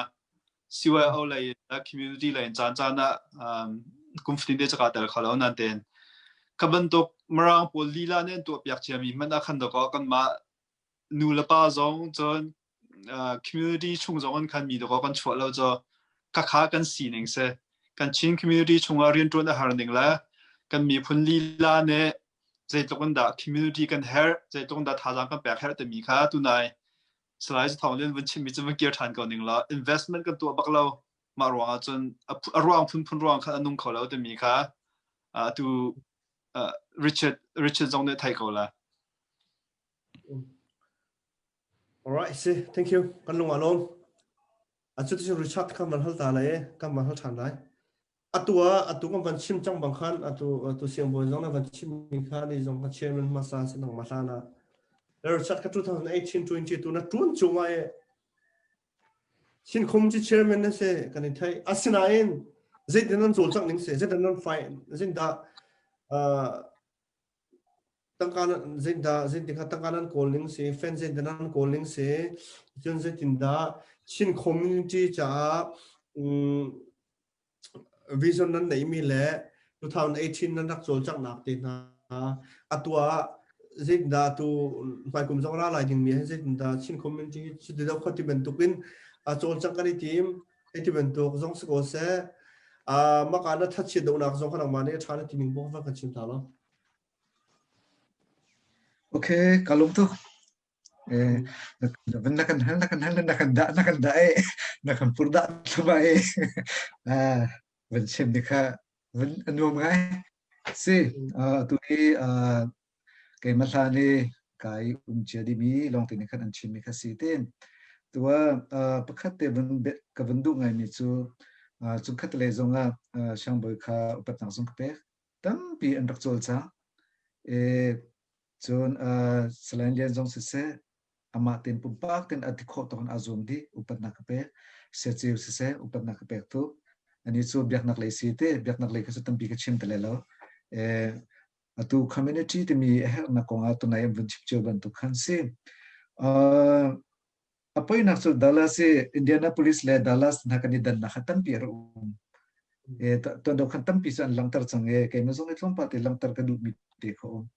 CYO lei community lei in caan caan ah kum fatin te caka tel kho lo nan ten kha bantuk Mirang pawl lila nih an tuahpiak ciami hmanh ah khan dawkaw kanmah nu le pa zong cun community chung zong an khan mi dawkaw kan chuah lo cu khakha kan sining si kan Chin community chungah rianṭuan a har ning le kan miphun lila nih zeitluk in dah community kan herh zeitluk in dah thazaang kan pek herh timi kha tunai Salai Thawng Lian vun chimmi cu vun kir ṭhan ko ning law investment kan tuah bak lo mah ruangah cun a ruang phunphun ruang khan a nung kho lo timi kha atu Richard Richard zong nih thei ko la. Alright, si. Thank you. Kan lung a lawm. Atu cu Richard kan van hal ta lai, kan van hal ṭhan lai. Atu ah atu kan van chim cang bang khan atu atu siangbawi zong na van chim mi kha ni zong kha chairman hmasa si nang ma hlan ah. Richard ka 2018 20 tu na ṭuan chung ah e Chin khum ci chairman na si kan i thei. Asinain zeitin nan cawlcangh ning si, zeitin nan fight, zeitindah tangka zeitindah zeitin kha tangka nan kawl ning si, fan zeitindah nan kawl ning si, cun zeitindah Chin community caah vision nan neihmi le 2018 nan rak cawlcanghnak te hna atu ah zeitindah tu hmaikum zong ra lai dingmi hi zeitindah Chin community hi cuti deuh kha ti bantukin a cawlcangh kan i tim hei ti bantuk zong si ko seh maka na thachiat dohnak zong kha nangmah nih a ṭha na ti ning bawk va kan chim ta lo. Okay, ka lung tuk. Eh, na kan hal, na kan hal, na kan dah, na kan dah eh, na kan pur dah thuma eh. Ah, van chim ni kha van anuam ngai. Si, tu hi keimah hlan i kai um cia dimi lawngte nih khan an chimmi kha si tin. Tua pakhat te van ka van duh ngaimi cu cungkhat le zongah siangbawi kha upatnak zong ka pek. Tampi an rak cawlcang. E, cun Salai Lian zong siseh, amah tein pumpak tein a ti khawh tawk in aa zuam dih, upatnak ka pek. Siaceu siseh, upatnak ka pek tuk. Ani cu biaknak lei si te, biaknak lei kha cu tampi ka chim te lai lo. E, atu community timi a herhnak kong ah tunai an vun chim cio bantuk khan si. Uh, A poinak cu Dallas i Indianapolis le Dallas hna kan i dannak kha tampi a rak um. E, tuan khan tampi cu an langhter cang e keimah zong i tlawmpal te langhter ka duhmi te kha um.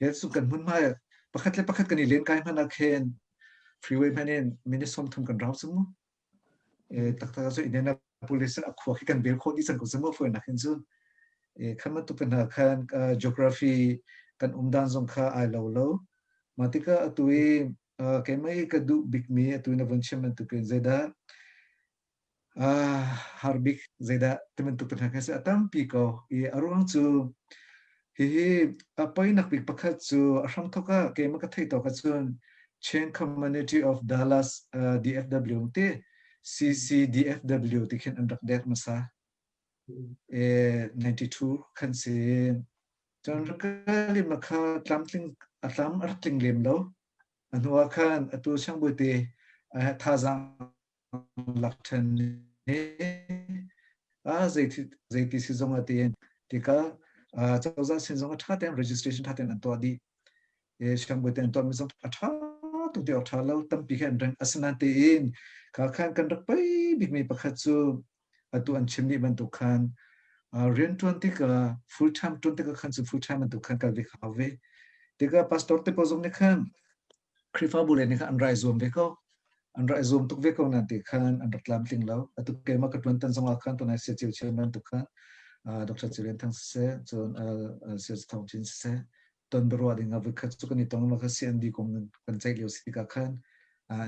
He cu kan hmunhma pakhat le pakhat kan i len kai hmanh ah khin freeway hmanh in minute 30 kan rau cu mu. E, taktak cu Indianapolis a khua khi kan bel khawh dih cang ko cu mu fuainak hin cun. E, khan bantuk hna khan geography kan um dan zong kha ai lo lo. Mah tikah atu i Keimah i ka duh bikmi atu na vun chim bantukin zeidah har bik zeidah ti bantuk te hna kha si a tampi ko i a ruang cu hihi a poinak bik pakhat cu a hramthok ah keimah ka theih tawk ahcun Chin Community of Dallas uh, DFW ti CCDFW ti khin an rak dek hmasa. E 92 khan si Cun rak kha tlamtling a tlam a rak tling lem lo. A hnu ah khan atu siangbawi thazaang lak ṭhan i a zeiti si zong ah tiin tikah cozah sin zong a ṭha tein registration ṭha tein an tuah dih. Siangbawi te an tuahmi zong a ṭha tuk ti awk ṭha lo tampi khan an reng. Asinain tein kha khan kan rak pei bikmi pakhat cu atu an chim dih bantuk khan rianṭuan tikah full time ṭuan tikah khan cu full time bantuk khan kal ve kha ve. Tikah pastor te pawl zong nih khan Khrihfabu le nih khan an rai zuam ve ko. An rai zuam tuk ve ko nain ti khan an rak tlamtling lo. Atu keimah ka ṭuan tan zongah khan tunai sia ceu cheu bantuk khan Dr. Cilian Thang siseh, cun Sia Thawng Cin siseh, ton biaruah ding ah voikhat cu kan i tong ma kha CND kong kan ceih lio si tikah khan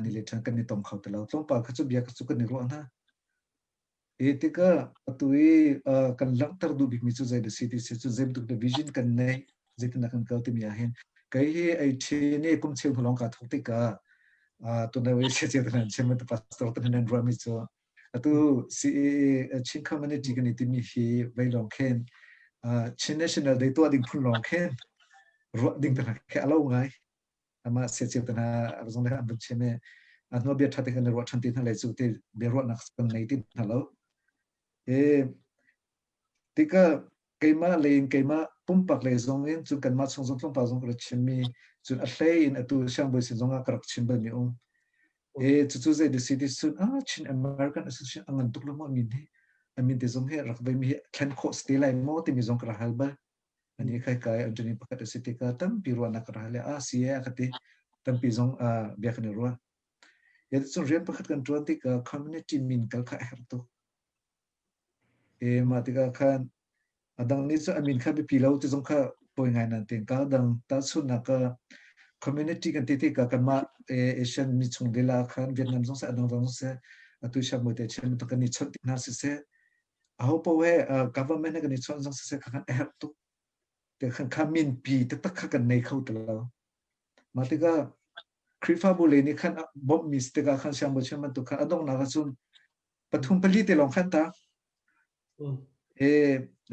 ni le ṭhan kan i tong kho ti lo. Tlawmpal kha cu bia kha cu kan i ruah hna. I tikah atu i kan langhter duh bikmi cu zei dah si ti si cu zei bantuk vision kan neih zeitindah kan kal timi ah hin kei hi ei ṭhin i kum cheu hnu lawng kaa thawk tikah tunai wei sia cia te chim pastor te nan ruahmi cu atu CAA Chin Community kan i timi hi vei lawng khin Chin National Day tuah ding phun lawng khin ruah ding te hna khi a lo ngai amah sia cio te hna zong le an vun chim i a hnu bia ṭha te kan ruah ṭhan ti hna lai cu ti bia ruahnak kan nei ti hna lo e tikah keimah lei in keimah pumpak lei zong in cun kanmah chung zong tlawmpal zong ka rak chimmi cun a hlei in atu siangbawi sin zong ah ka rak chim balmi um e cucu zei si ti cun ah Chin American Association a ngan tuk lo maw min hi a min te zong hi rak vei mi hi thlen khawh si te lai maw timi zong ka rak hal bal Ani kai kai Anthony pakhat a si tikah tampi ruahnak ka rak le a si e a ka ti. Tampi zong bia kan i ruah. Ya cun rian pakhat kan ṭuan tikah community min kal kha a herh tuk. E mah tikah khan a dang nih cu a min kha biapi lo ti zong kha poi ngai nan tin ka dang tahchunhnak ka community kan ti tikah kanmah Asian mi chung lila khan Vietnam zong seh a dang dang zong seh atu siang te chen kan i chawnh tik hna siseh aho paoh he government he kan i chawnh zong siseh kha kan a herh tuk te khan kha minpi taktak kha kan nei kho ti lo mah tikah Khrihfabu lei nih khan bawmhmi si tikah khan siangbawi chim bantuk khan a donghnak ah cun pathum pali te lawng khan ta. E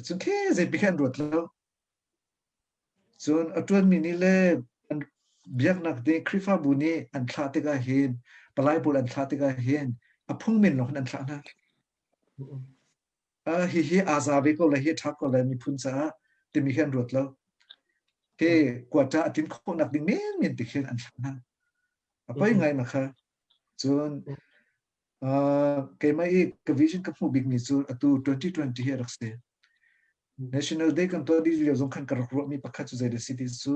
cun khe zeipi khan ruat lo. Cun a ṭuanmi nih le an biaknak nih Khrihfabu nih an thlah tikah hin palai pawl an thlah tikah hin a phung men lawng hin an thlah hna. Uh, hihi aa za ve ko le hi ṭha ko le miphun caah timi khi an ruat lo. Hi quota a tin khawhnak ding menmen ti khin an thlah hna. A poi ngai ma kha. Cun uh, keimah i ka vision ka hmuh bikmi cu atu 2020 hi a rak si. National Day kan tuah dih lio zong khan ka rak ruahmi pakhat cu zei dah si ti cu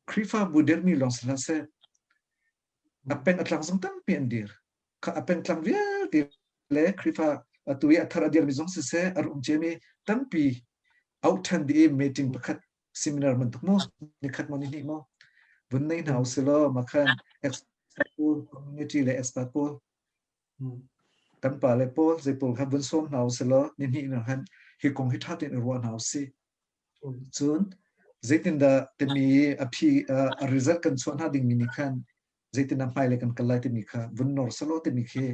Khrihfabu dirhmi lawng si hlah seh a peng a tlang zong tampi an dir. Kha a pengtlang vialte le Khrihfa atu i a thar a dirmi zong siseh a rum ciami tampi auh ṭhan dih i meeting pakhat seminar bantuk maw nikhat maw nihnih maw vun nei hna usilaw mah khan expert pawl community le expert pawl kan pa le pawl zei pawl kha vun sawm hna usilaw nihnih na khan hi kong hi ṭha tein i ruah hna usih. Cun zeitindah timi a phi a result kan chuah hna dingmi nih khan zeitindah hmailei kan kal lai timi kha vun nor selaw timi khi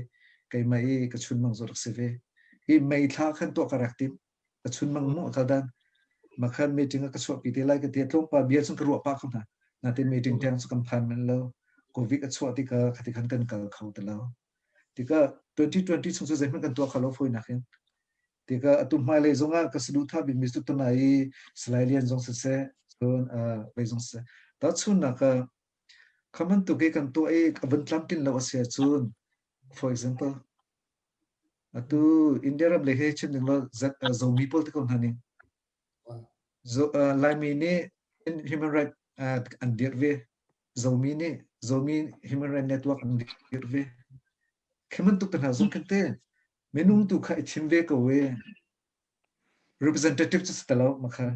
keimah i ka chunmang cu rak si ve. Hi May thla khan tuah ka rak tim. Ka chunmang mu a kal dan. Mah khan meeting a ka chuahpi te lai ka ti. Tlawmpal bia cun ka ruah pah ko hna. Natin meeting tiang cu kan phan men lo. Covid a chuah tikah khati khan kan kal kho ti lo. Tikah 2020 chung cu zeihmanh kan tuah kho lo fawinak in. Tikah atu hmailei zongah ka saduhthah bikmi cu tunai i Salai Lian zong siseh, cun uh, lei zong siseh. Tahchunhnak ah Kha bantuk i kan tuah i a vun tlamtlin lo a si ahcun, for example, atu India ram lei he chim ning law Zomi pawl te ko hna ning. Laimi nih human right an dirh ve. Zomi nih Zomi Human Right Network an dirh ve. Khi bantuk te hna zong khin te minung tu kha i thim ve ko e. Representative cu si te lo ma kha.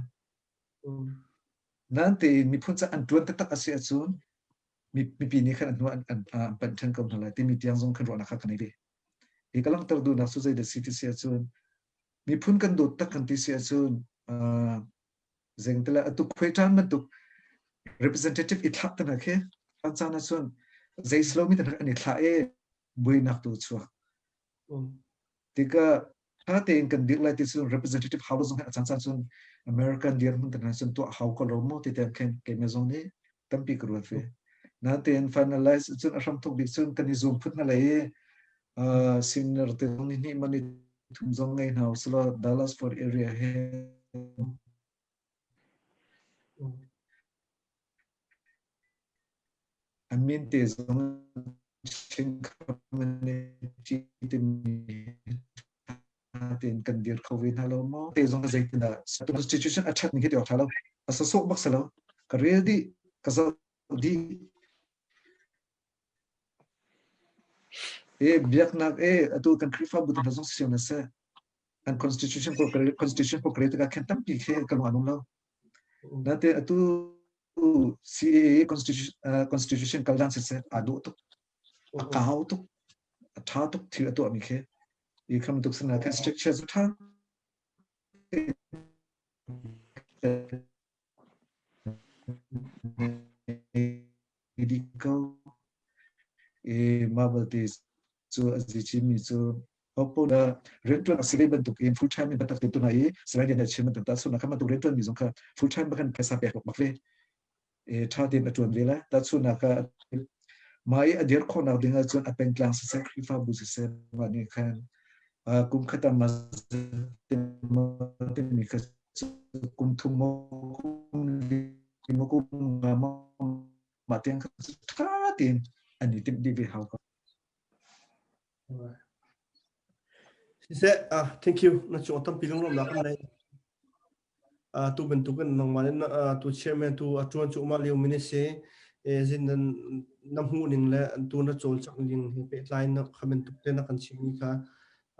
Nain tein miphun ca an ṭuan taktak a si ahcun mipi nih khan an hnu an, an, an panh ṭhan ko hna lai timi tiang zong khan ruahnak kha ka nei ve. Hi ka langhter duhnak cu zeidah si ti si ahcun miphun kan dawt tak kan ti si ahcun uh, zengtele atu khuai ṭan bantuk representative i thlak te hna khi caan caan ahcun zei slomi te hna an i thlah i buainak tu chuak. Tikah ṭha tein kan dirh lai ti cu representative house zong hi a caan cun American dirhmun te hna cun tuah hau ko lo maw ti tiang khin keimah zong nih tampi ka ruat ve. Natein finalize cun a hramthok bik cun kan i zuam phut hna lai i senior te zong ni hnih man i thum zong ngei hna usila Dallas Fort area he A min te zong Chin community timi tein kan dir kho ve hna lo maw? Te zong zeitindah constitution a ṭhat ning hi ti awk ṭha lo. A sawsawh bak si lo. Ka rel dih, ka zoh dih. E biaknak e atu kan Khrihfabu te hna zong si na seh. An constitution constitution pawl ka rel tikah khin tampi khi ka lung a nung lo. Nate atu CAA constitution, uh, constitution kal dan siseh aa dawh tuk a kau tuk a tha tuk thil a tuahmi khi i kham tuk sana khan structure cu tha di ko i mah belte cu a zi mi cu Oppo da riantuan a si ve bantuk in full time in biatak te tuna i Salai Lian chim bantuk ta suna kha bantuk riantuan mi zong kha full time bakan phaisa pek bak ve e tha tein a tuan ve la ta chuna ka mai a dir khawhnak ding ahcun a pengtlang siseh Khrihfabu siseh mah nih khan kum khat ah mi kha kum thum maw kum li maw kum nga maw mah tiang kha tha tein an i timh dih ve hau ko. Siseh, ah, thank you. Na cung tampi lunglawmhnak kan nei. Uh, tu bantukin nangmah in uh, tu chairman tu a tuan cu umah lio min si e zin nan na hmuh ning le tu na cawlcangh ning he pehtlai na kha bantuk te na kan chimmi kha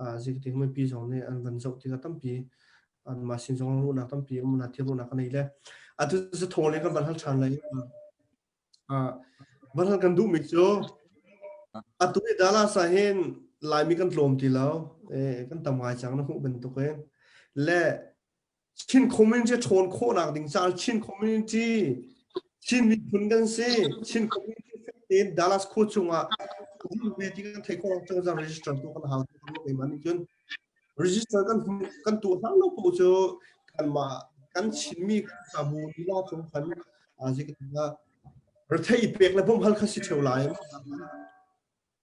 uh, zik ting mipi zong nih an van zoh tikah tampi an mah sin zong ruahnak tampi um na thil ruahnak ka nei le atu cu thong le kan van hal ṭhan lai Van hal kan duhmi cu atu i Dallas ah hin Laimi kan tlawm ti lo. Eh, kan tam ngai cang na hmuh bantuk in. Le Chin community ṭhawn khawhnak ding caah Chin community Chin miphun kan si. Chin community Tein Dallas khua chungah ve ti kan thei khawh cozah register tu kan hau tu kan nih cun register kan kan tu hlang lo po cu kanmah kan Chinmi Khrihfabu lila chung khan rethei pek le bawmhhal kha si theu lai.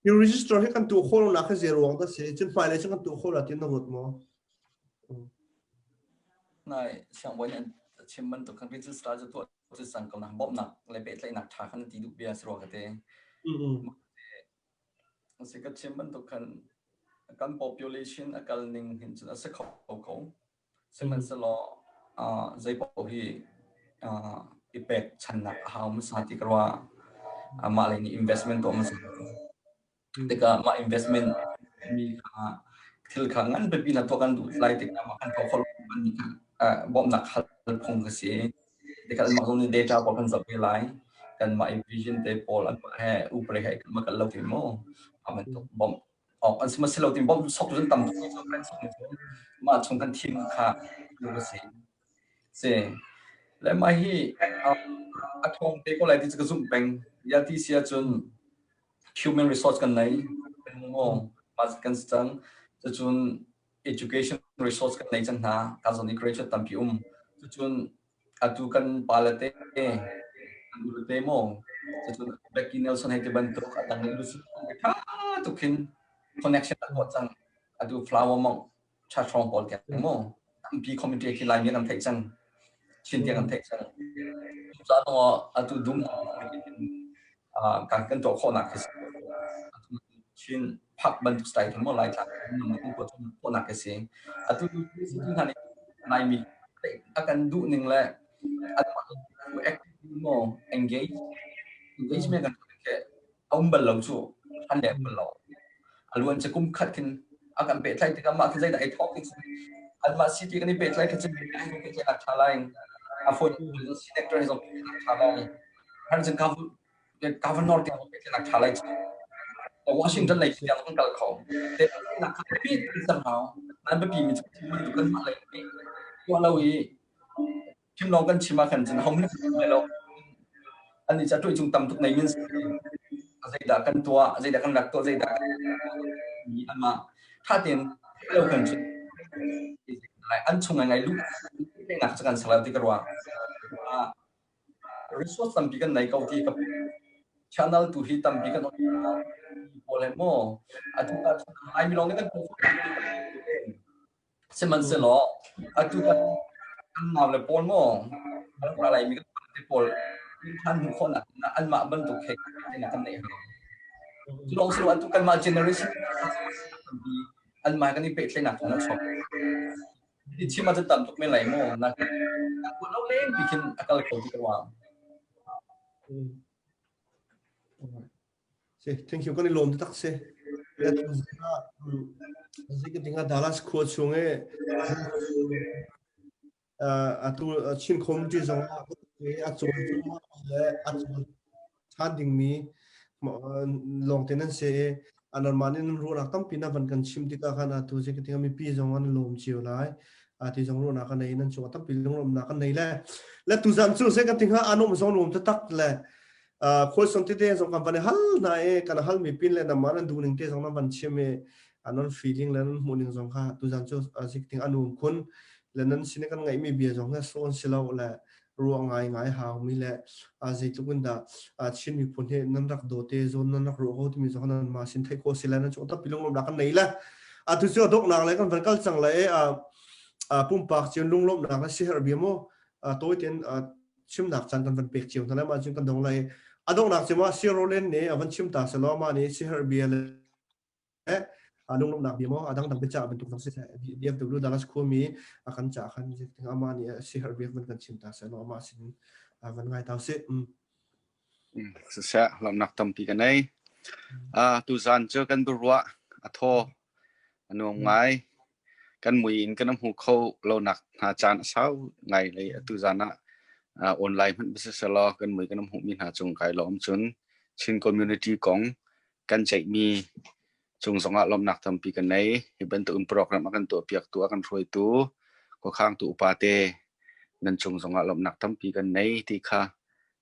Hi register hi kan tuah khawh lonak hi zei ruang dah si? Cun hmailei cu kan tuah khawh la ti na ruat maw? Nai siangbawi nih an chim bantuk khan register cu tuah cu cang ko na bawmhnak le pehtlaihnak ṭha khan ti duh bia si rua ka te. Si ka chim bantuk khan kan population a kal ning hin cun a si kho ko. Sihmanhsehlaw zei paoh hi i pekchannak a hau hmasa ti ka ruah. Mah lei nih investment tuah hmasa. Tikah mah investment mi kha thil kha ngan biapi na tuah kan duh lai tikah mah kan tuah khawh lo kha bawmhnak hal phung ka si. Tikah mah zong nih data pawl kan zoh ve lai. Kanmah i vision te pawl anmah he upare he kan kal lo ti maw? Mah bantuk bawmh awk an si ma si lo ti bawmh sok cun tam tuk cu kan sok cu mah chung kan thim kha lu ka si. Si. Le mah hi a thawng te ko lai ti cu ka zumh peng. Ya ti si ahcun human resource kan nei maw mah kan si cang. Cucun education resource kan nei cang hna. Ka zawn i graduate tampi um. Cucun atu kan pale te kan ulu te maw cucun Becky Nelson hei ti bantuk a dang lu tha tuk khin connection a tuah cang. Atu Flower Monk cha hrawng pawl tiang maw tampi community khi Laimi kan theih cang. Chin tiang kan theih cang. Cucaah atu dum kan kan tuah khawhnak khi Chin phak bantuk style khi maw Laitlang kan tuah khawhnak khi si. Atu tu hna nih Laimi a kan duh ning le anmah actively maw engage engagement kan a um bal lo cu an leng bal lo. A luan cu kum khat khin a kan pehtlaih tikah mah khi zeidah ai thawk ti anmah city kan i pehtlaih khi cun pehtlaihnak ṭha lai. A phone senator hi zong pehtlaihnak ṭha lai. Han cun governor tiang pehtlaihnak ṭha lai. Washington lei tiang kan kal kho. Nak kha biapi kan hau. Nan biapi mi cu kan mah lei tuah lo i Chim lawng kan chim ah khan cun ho hmanh lai lo. Annih cu a tuih cung tam tuk nei min zeidah kan tuah, zeidah kan rak tuah, zeidah mi anmah tha tein lo kan cun an chung ngai lu nak cu kan ser lo ti ka ruah. Resource tampi kan nei ko ti ka channel tu hi tampi kan pawl he maw atu ai mi lawng kan Sihmanhsehlaw atu kan naule pawl maw kan rak laimi kan te pawl ṭhan hmuh khawhnak anmah bantuk he kan neih hau. Cu lawng si lo atu kanmah generation anmah kan i pehtlaihnak thawng a chuak. Hi chim ah cun tam tuk men lai maw na lo leng pi khin a kal kho ti ka ruah. Si, thank you. Kan i lawm tak si. Zeitin Dallas khua chung i atu Chin community zong ah a cawl le a cawl ṭhan dingmi lawngte nan si i anarmah nih nan ruahnak tampi na van kan chim tikah khan atu zeitin mipi zong an lawm cio lai. Ti zong ruahnak kan nei nan cungah tampi lunglawmhnak kan nei le le tuzan cu zei kan ti hnga anom zong nuam taktak le khualsong tete zong kan van i hal hna i kan hal mi pin le namah nan duh ning te zong nan van chim i nan feeling le nan hmuh ning zong kha tuzan cu zik ting anum khun le nan sin kan ngaih mi bia zong kha sawn si lo le ruah ngai ngai hau mi le zeitluk in dah Chin miphun hi nan rak daw te zawn nan rak ruah ko timi zong nan ma sin theih khawh si le nan chung tampi lunglawmhnak kan nei le atu cu donghnak le kan van kal cang le pumpak cun lunglawmhnak le siherh bia mu tawi tein chimnak caan kan van pek cio hna lai mah cun kan dong lai a donghnak cu ma Sir Roland nih a van chim ta selaw mah nih siherh bia le lunglawmhnak bia maw a dangdang biacah bantuk zong si DFW Dallas khuami a kan cah khan amah nih siherh bia van kan chim ta selaw amah sin van ngai ta sih. Siseh lawmhnak tampi ka nei. Tuzan cu kan biaruah a thaw a nuam ngai. Kan mui in kan hmu kho lonak hna caan a sau ngai lei atu zan ah online hmanh siselaw kan mui kan hmuhmi hna cung kai lawm cun Chin community kong kan ceihmi cung zongah lawmhnak tampi kan nei. Hi bantuk in program a kan tuahpiaktu a kan hruaitu khuakhangtu upa te nan cung zongah lawmhnak tampi kan nei ti kha.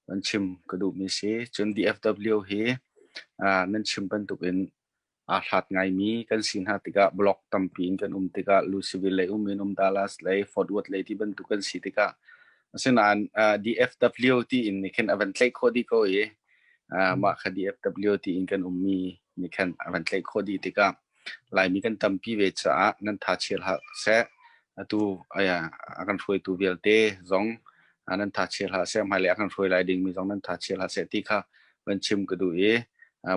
Van chim ka duhmi si. Cun DFW hi nan chim bantukin aa hlat ngaimi kan si hna tikah block tampi in kan um tikah Louisville lei um in um Dallas lei Fort Worth lei ti bantuk kan si tikah asinain DFW ti in nih khin a van tlaih khawh dih ko i mah kha DFW ti in kan ummi nih khan a van tlaih khawh dih tikah Laimi kan tampi ve caah nan tha chia hlah seh. Atu aya a kan hruaitu vialte zong nan tha chia hlah seh, hmailei a kan hruai lai dingmi zong nan tha chia hlah seh ti kha van chim ka duh i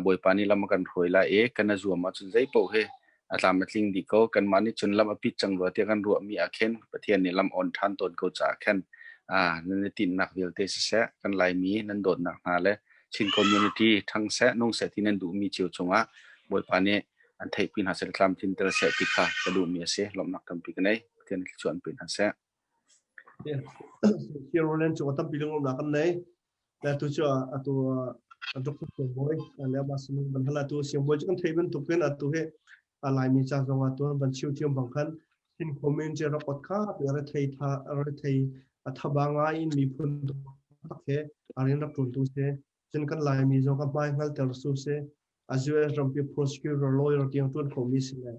Bawipa nih lam a kan hruai lai i kan a zuam ahcun zei paoh hi a tlam a tling dih ko. Kanmah nih cun lam a pit cang rua tiah kan ruahmi ah khin Pathian nih lam on ṭhan tawn ko caah khan nan i tinhnak vialte siseh, kan Laimi nan dawtnak hna le Chin community ṭhang seh, nung seh ti nan duhmi cio cungah Bawipa nih an theihpi hna seh, tlamtlinter seh ti kha ka duhmi a si. Lawmhnak tampi ka nei. Pathian nih thluachuah an pe hna seh. Here Roland cung tampi lunglawmhnak kan nei. Le tu cu atu Dr. Siangbawi le amah sin van hal atu Siangbawi cu kan theih bantukin atu hi Laimi ca zong ah tuan van chim thiam bang khan Chin community rak ot kha re thei tha re thei thaba ngai in miphun tak he arin rak ṭun tu se cun kan Laimi zong ka hmai hngalter su se a US rampi prosecutor lawyer tiang ṭuan khomi si le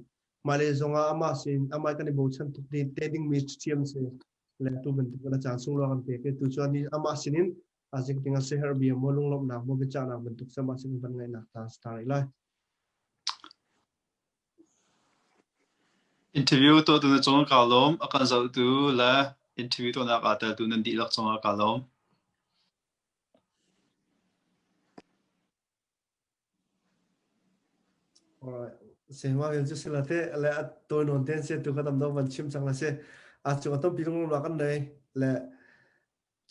mah le zong ah amah sin amah kan i bochan tuk te dingmi thiam si le tu bantuk la caan sunglaw kan pek tu chuan ni amah sinin a zik ding a seher bia mo lunglawmhnak mo biachahnak bantuk sama sin van ngaihnak ta star lai. Interview tuahtu na cungah kaa lawm. A kan zohtu le interview tuahnak aa teltu nan dihlak cungah kaa lawm. Alright. Sehma vel cu sila te le a tawi nawn ten se tu ka tam dong van chim cang la se a cung a tampi lunglawmhnak kan nei le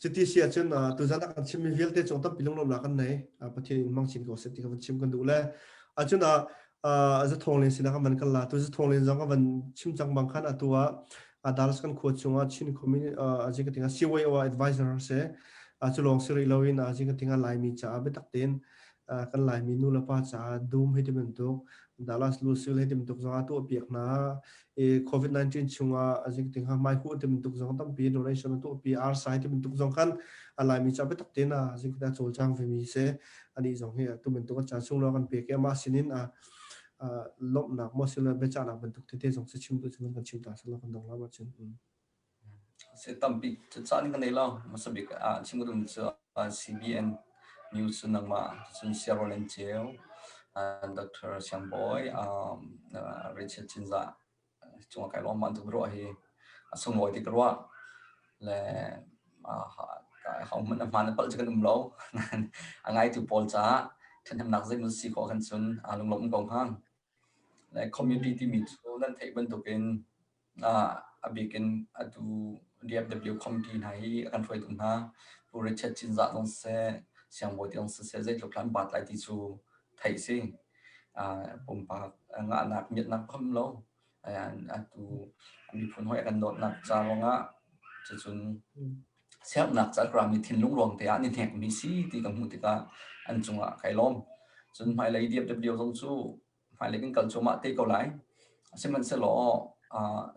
cuti si ahcun tuzan ah kan chimmi vialte cung tampi lunglawmhnak kan nei Pathian in hmang chin ko seh ti ka van chim kan duh le acun ah zathawng len sinah kan van kal la tu zathawng len zong ka van chim cang bang khan atu ah Dallas kan khua chungah Chin community azi ka tinga CYO advisor se cu lawng si rih loin azi ka tinga Laimi caah biatak tein kan Laimi nu le pa caah dum hei ti bantuk Dallas Lucille hei ti bantuk zong ah tuah piak hna i COVID-19 chungah azik ting ha mai hu ti bantuk zong tampi donation tuah pi arsa ti bantuk zong khan a Laimi ca biatak te na azik ta cawlcang ve mi se ani zong hi tu bantuk a caan sung lo kan pek i amah sinin a lawmhnak mo sila biachahnak bantuk tete zong si chim tu cu kan chim ta sala kan dong la ma cun. Se tampi caan kan nei lo. Hmasa bik ah chim ka duhmi cu CBN News cu nangmah cun Saya Roland Ceu, Dr. Siang Bawi, Rachel Cinzah cungah kai lawm bantuk ruah hi a sunglawi ti ka ruah. Le hohmanh a hmaan a palh cu kan um lo. A ngaitu pawl caah ṭhathnemnak zeimaw si khawh khan cun aa lunglawm ko hnga. Le community timi cu nan theih bantukin A bik in atu DFW committee hna hi a kan hruaitu hna Pu Richard Cinzah zong siseh, Siangbawi te zong siseh zeitluk hlan baat lai ti cu theih si. Pumpak ngahnak miatnak pham lo. Atu miphun hawi a kan dawtnak ca ruangah cucun siangnak ca rami thinlung ruang te ah ni hnekmi si ti ka hmuh tikah an cungah kai lawm. Cun hmailei DFW zong cu hmailei kan kal cuahmah te ko lai. Sihmanhsehlaw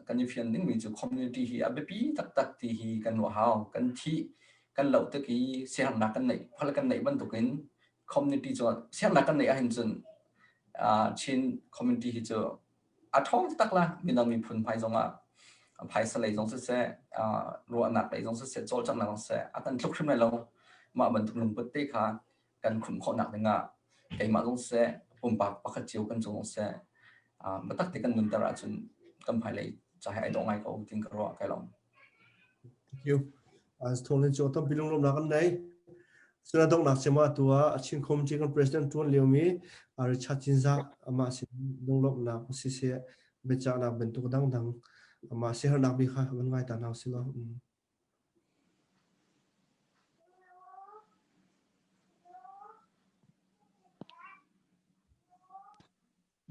kan i fian dingmi cu community hi a biapi taktak ti hi kan ruah hau. Kan thih, kan loh tik i siaherhnak kan neih, khua kan neih bantukin community cu siaherhnak kan neih ahhin cun Chin community hi cu a ṭhawng taktak la. Midang miphun hmai zongah phaisa lei zong siseh, ruahnak lei zong siseh, cawlcanghnak zong siseh, a kan tluk hrim lai lo. Mah bantuk lungput te kha kan khumh khawhnak dingah keimah zong siseh, pumpak pakhat cio kan cung zong siseh, biatak te kan nunter ahcun kan hmailei ca he ai dawh ngai ko tin ka ruah kai lawm. Thank you. Thawng cu tampi lunglawmnak kan nei. Suna donghnak cema tu ah Chin Committee kan president tuan liomi Richard Cinzah amah sin lunglawmhnak siseh biachahnak bantuk dangdang amah siaherhnak bik kha van ngai ta hna usih law.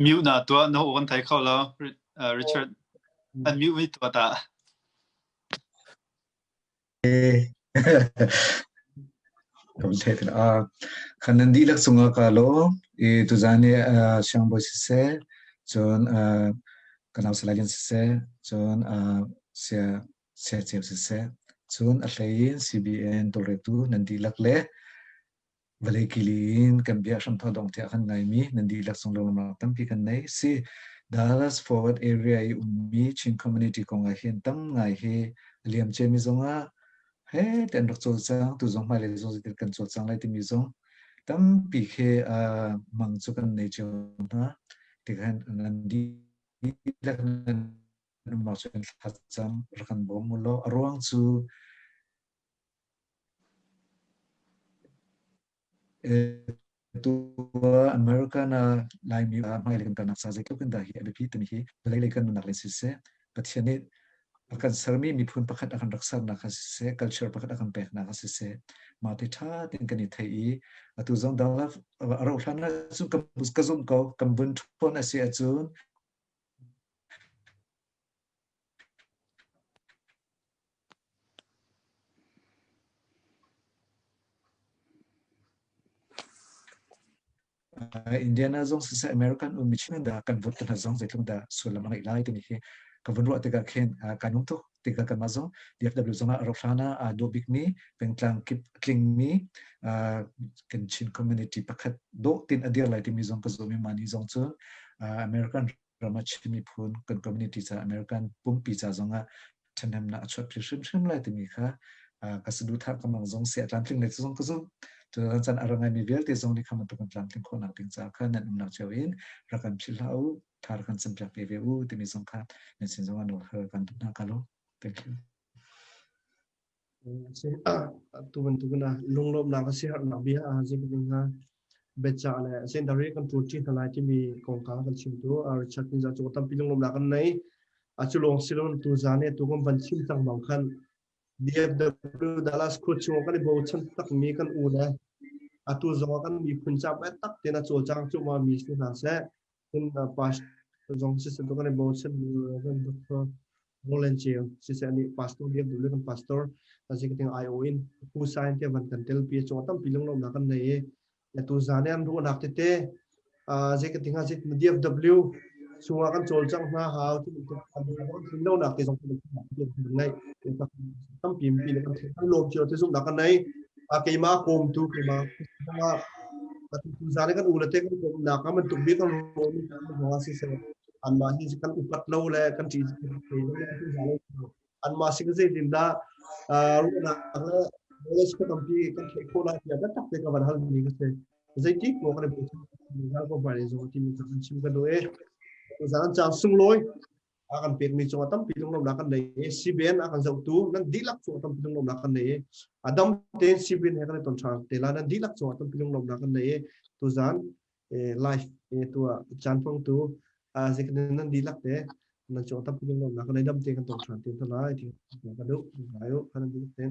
Mute na tuah na kan thei kho lo Richard an mute mi tuah ta. Kan theih ti ah khan nan dihlak cungah ka lawm i tuzan i siangbawi siseh cun ka nau Salai Lian siseh cun sia sia ceu siseh. Cun a hlei in CBN tawlreltu nan dihlak le vawlei kili in kan bia hramthawk dong tiah kan ngaimi nan dihlak cung lunglawmhnak tampi kan nei. Si Dallas Forward area i ummi Chin community kong ah hin tam ngai hi a liam ciami zongah he te an rak cawlcang tu zong hmailei zong zeitin kan cawlcang lai timi zong tampi khi mang cu kan nei cio hna. Tikhan nan dihlak nan umnak cun thlacam rak kan bawm u law a ruang cu tu American ah Laimi ah hmailei kan kalnak ca zeitluk in dah hi a biapi timi hi vawlei lei kan nunnak le siseh Pathian nih a kan sermi miphun pakhat a kan rak sernak kha siseh culture pakhat a kan peknak kha siseh mah te ṭha tein kan i theih i atu zong dang a rauh hlan ah cun ka zumh ko kan vun ṭhawn a si ahcun Indiana zong siseh American ummi Chin dah kan vote hna zong zeitluk dah sullam a ngeih lai timi hi ka vun ruah tikah khin kai nuam tuk tikah kanmah zong DFW zong ah rak hlan ah aa dawh bikmi pengtlang kip tlingmi kan Chin community pakhat dawh tin a dir lai timi zong ka zum i mah ni zong cu American ram ah Chin miphun kan community ca American pumpi ca zongah ṭhahnemnak a chuahpi hrimhrim lai timi kha ka saduhthah ka mang zong si a tlamtling lai zong ka zumh. Cun caan a ra ngaimi vialte zong nih kha bantuk kan tlamtling khawhnak ding caah kha nan umnak cio in rak kan philh hlah u, tha rak kan campiak ve ve u timi zong kha nan sin zong ah nawl hal kan duh hna ka lo. Thank you. Tu bantuk na lunglawmhnak a si harnak bia a zeibantuk hnga biacah le sendari kan ṭuan ṭi hna lai timi kongkau kan chimtu Richard Kinza cu tampi lunglawmhnak kan nei. A cu lawng si loin tu zan i tu kan van chim cang bang khan DFW Dallas khua chung kan i bochan takmi kan u le atu zong ah kan miphun ca tak tein a cawlcang cuahmah mi si hna seh. Cun pastor zong siseh kan i bochan mi kan Dr. Roland Ceu siseh nih pastor DFW kan pastor executive IO in pu sign te van kan tel pi chung tampi lunglawmhnak kan nei i atu zan i an ruahnak tete zei ka ti hnga DFW chungah kan cawlcangh hna hau ti lonak te zong kan nei tampi mi le kan kan lawm cio te zumhnak kan nei keimah kawmtu keimah tu zan i kan u le te kan kawmnak ah bantuk bik kan rawmi kan si seh anmah hi kan upat lo le kan ṭih anmah sin zeitin dah ruahnak le knowledge ka tampi kan theih khawh lai tiah biatak te ka van hal mi ka si zeiti ko kan i zal ko bai zo ti mi kan chim ka duh e zan cang sunglawi a kan pek mi cungah tampi lunglawmhnak kan nei i CBN a kan zohtu nan dihlak cungah tampi lunglawmhnak kan nei i adam tein CBN he kan i ton ṭhan te la nan dihlak cungah tampi lunglawmhnak kan nei i tuzan live tu ah caan hmangtu zeikan nan dihlak te nan cung tampi lunglawmhnak kan nei dam te kan ton ṭhan te hna lai ti ka duh ngai u kan dihlak te.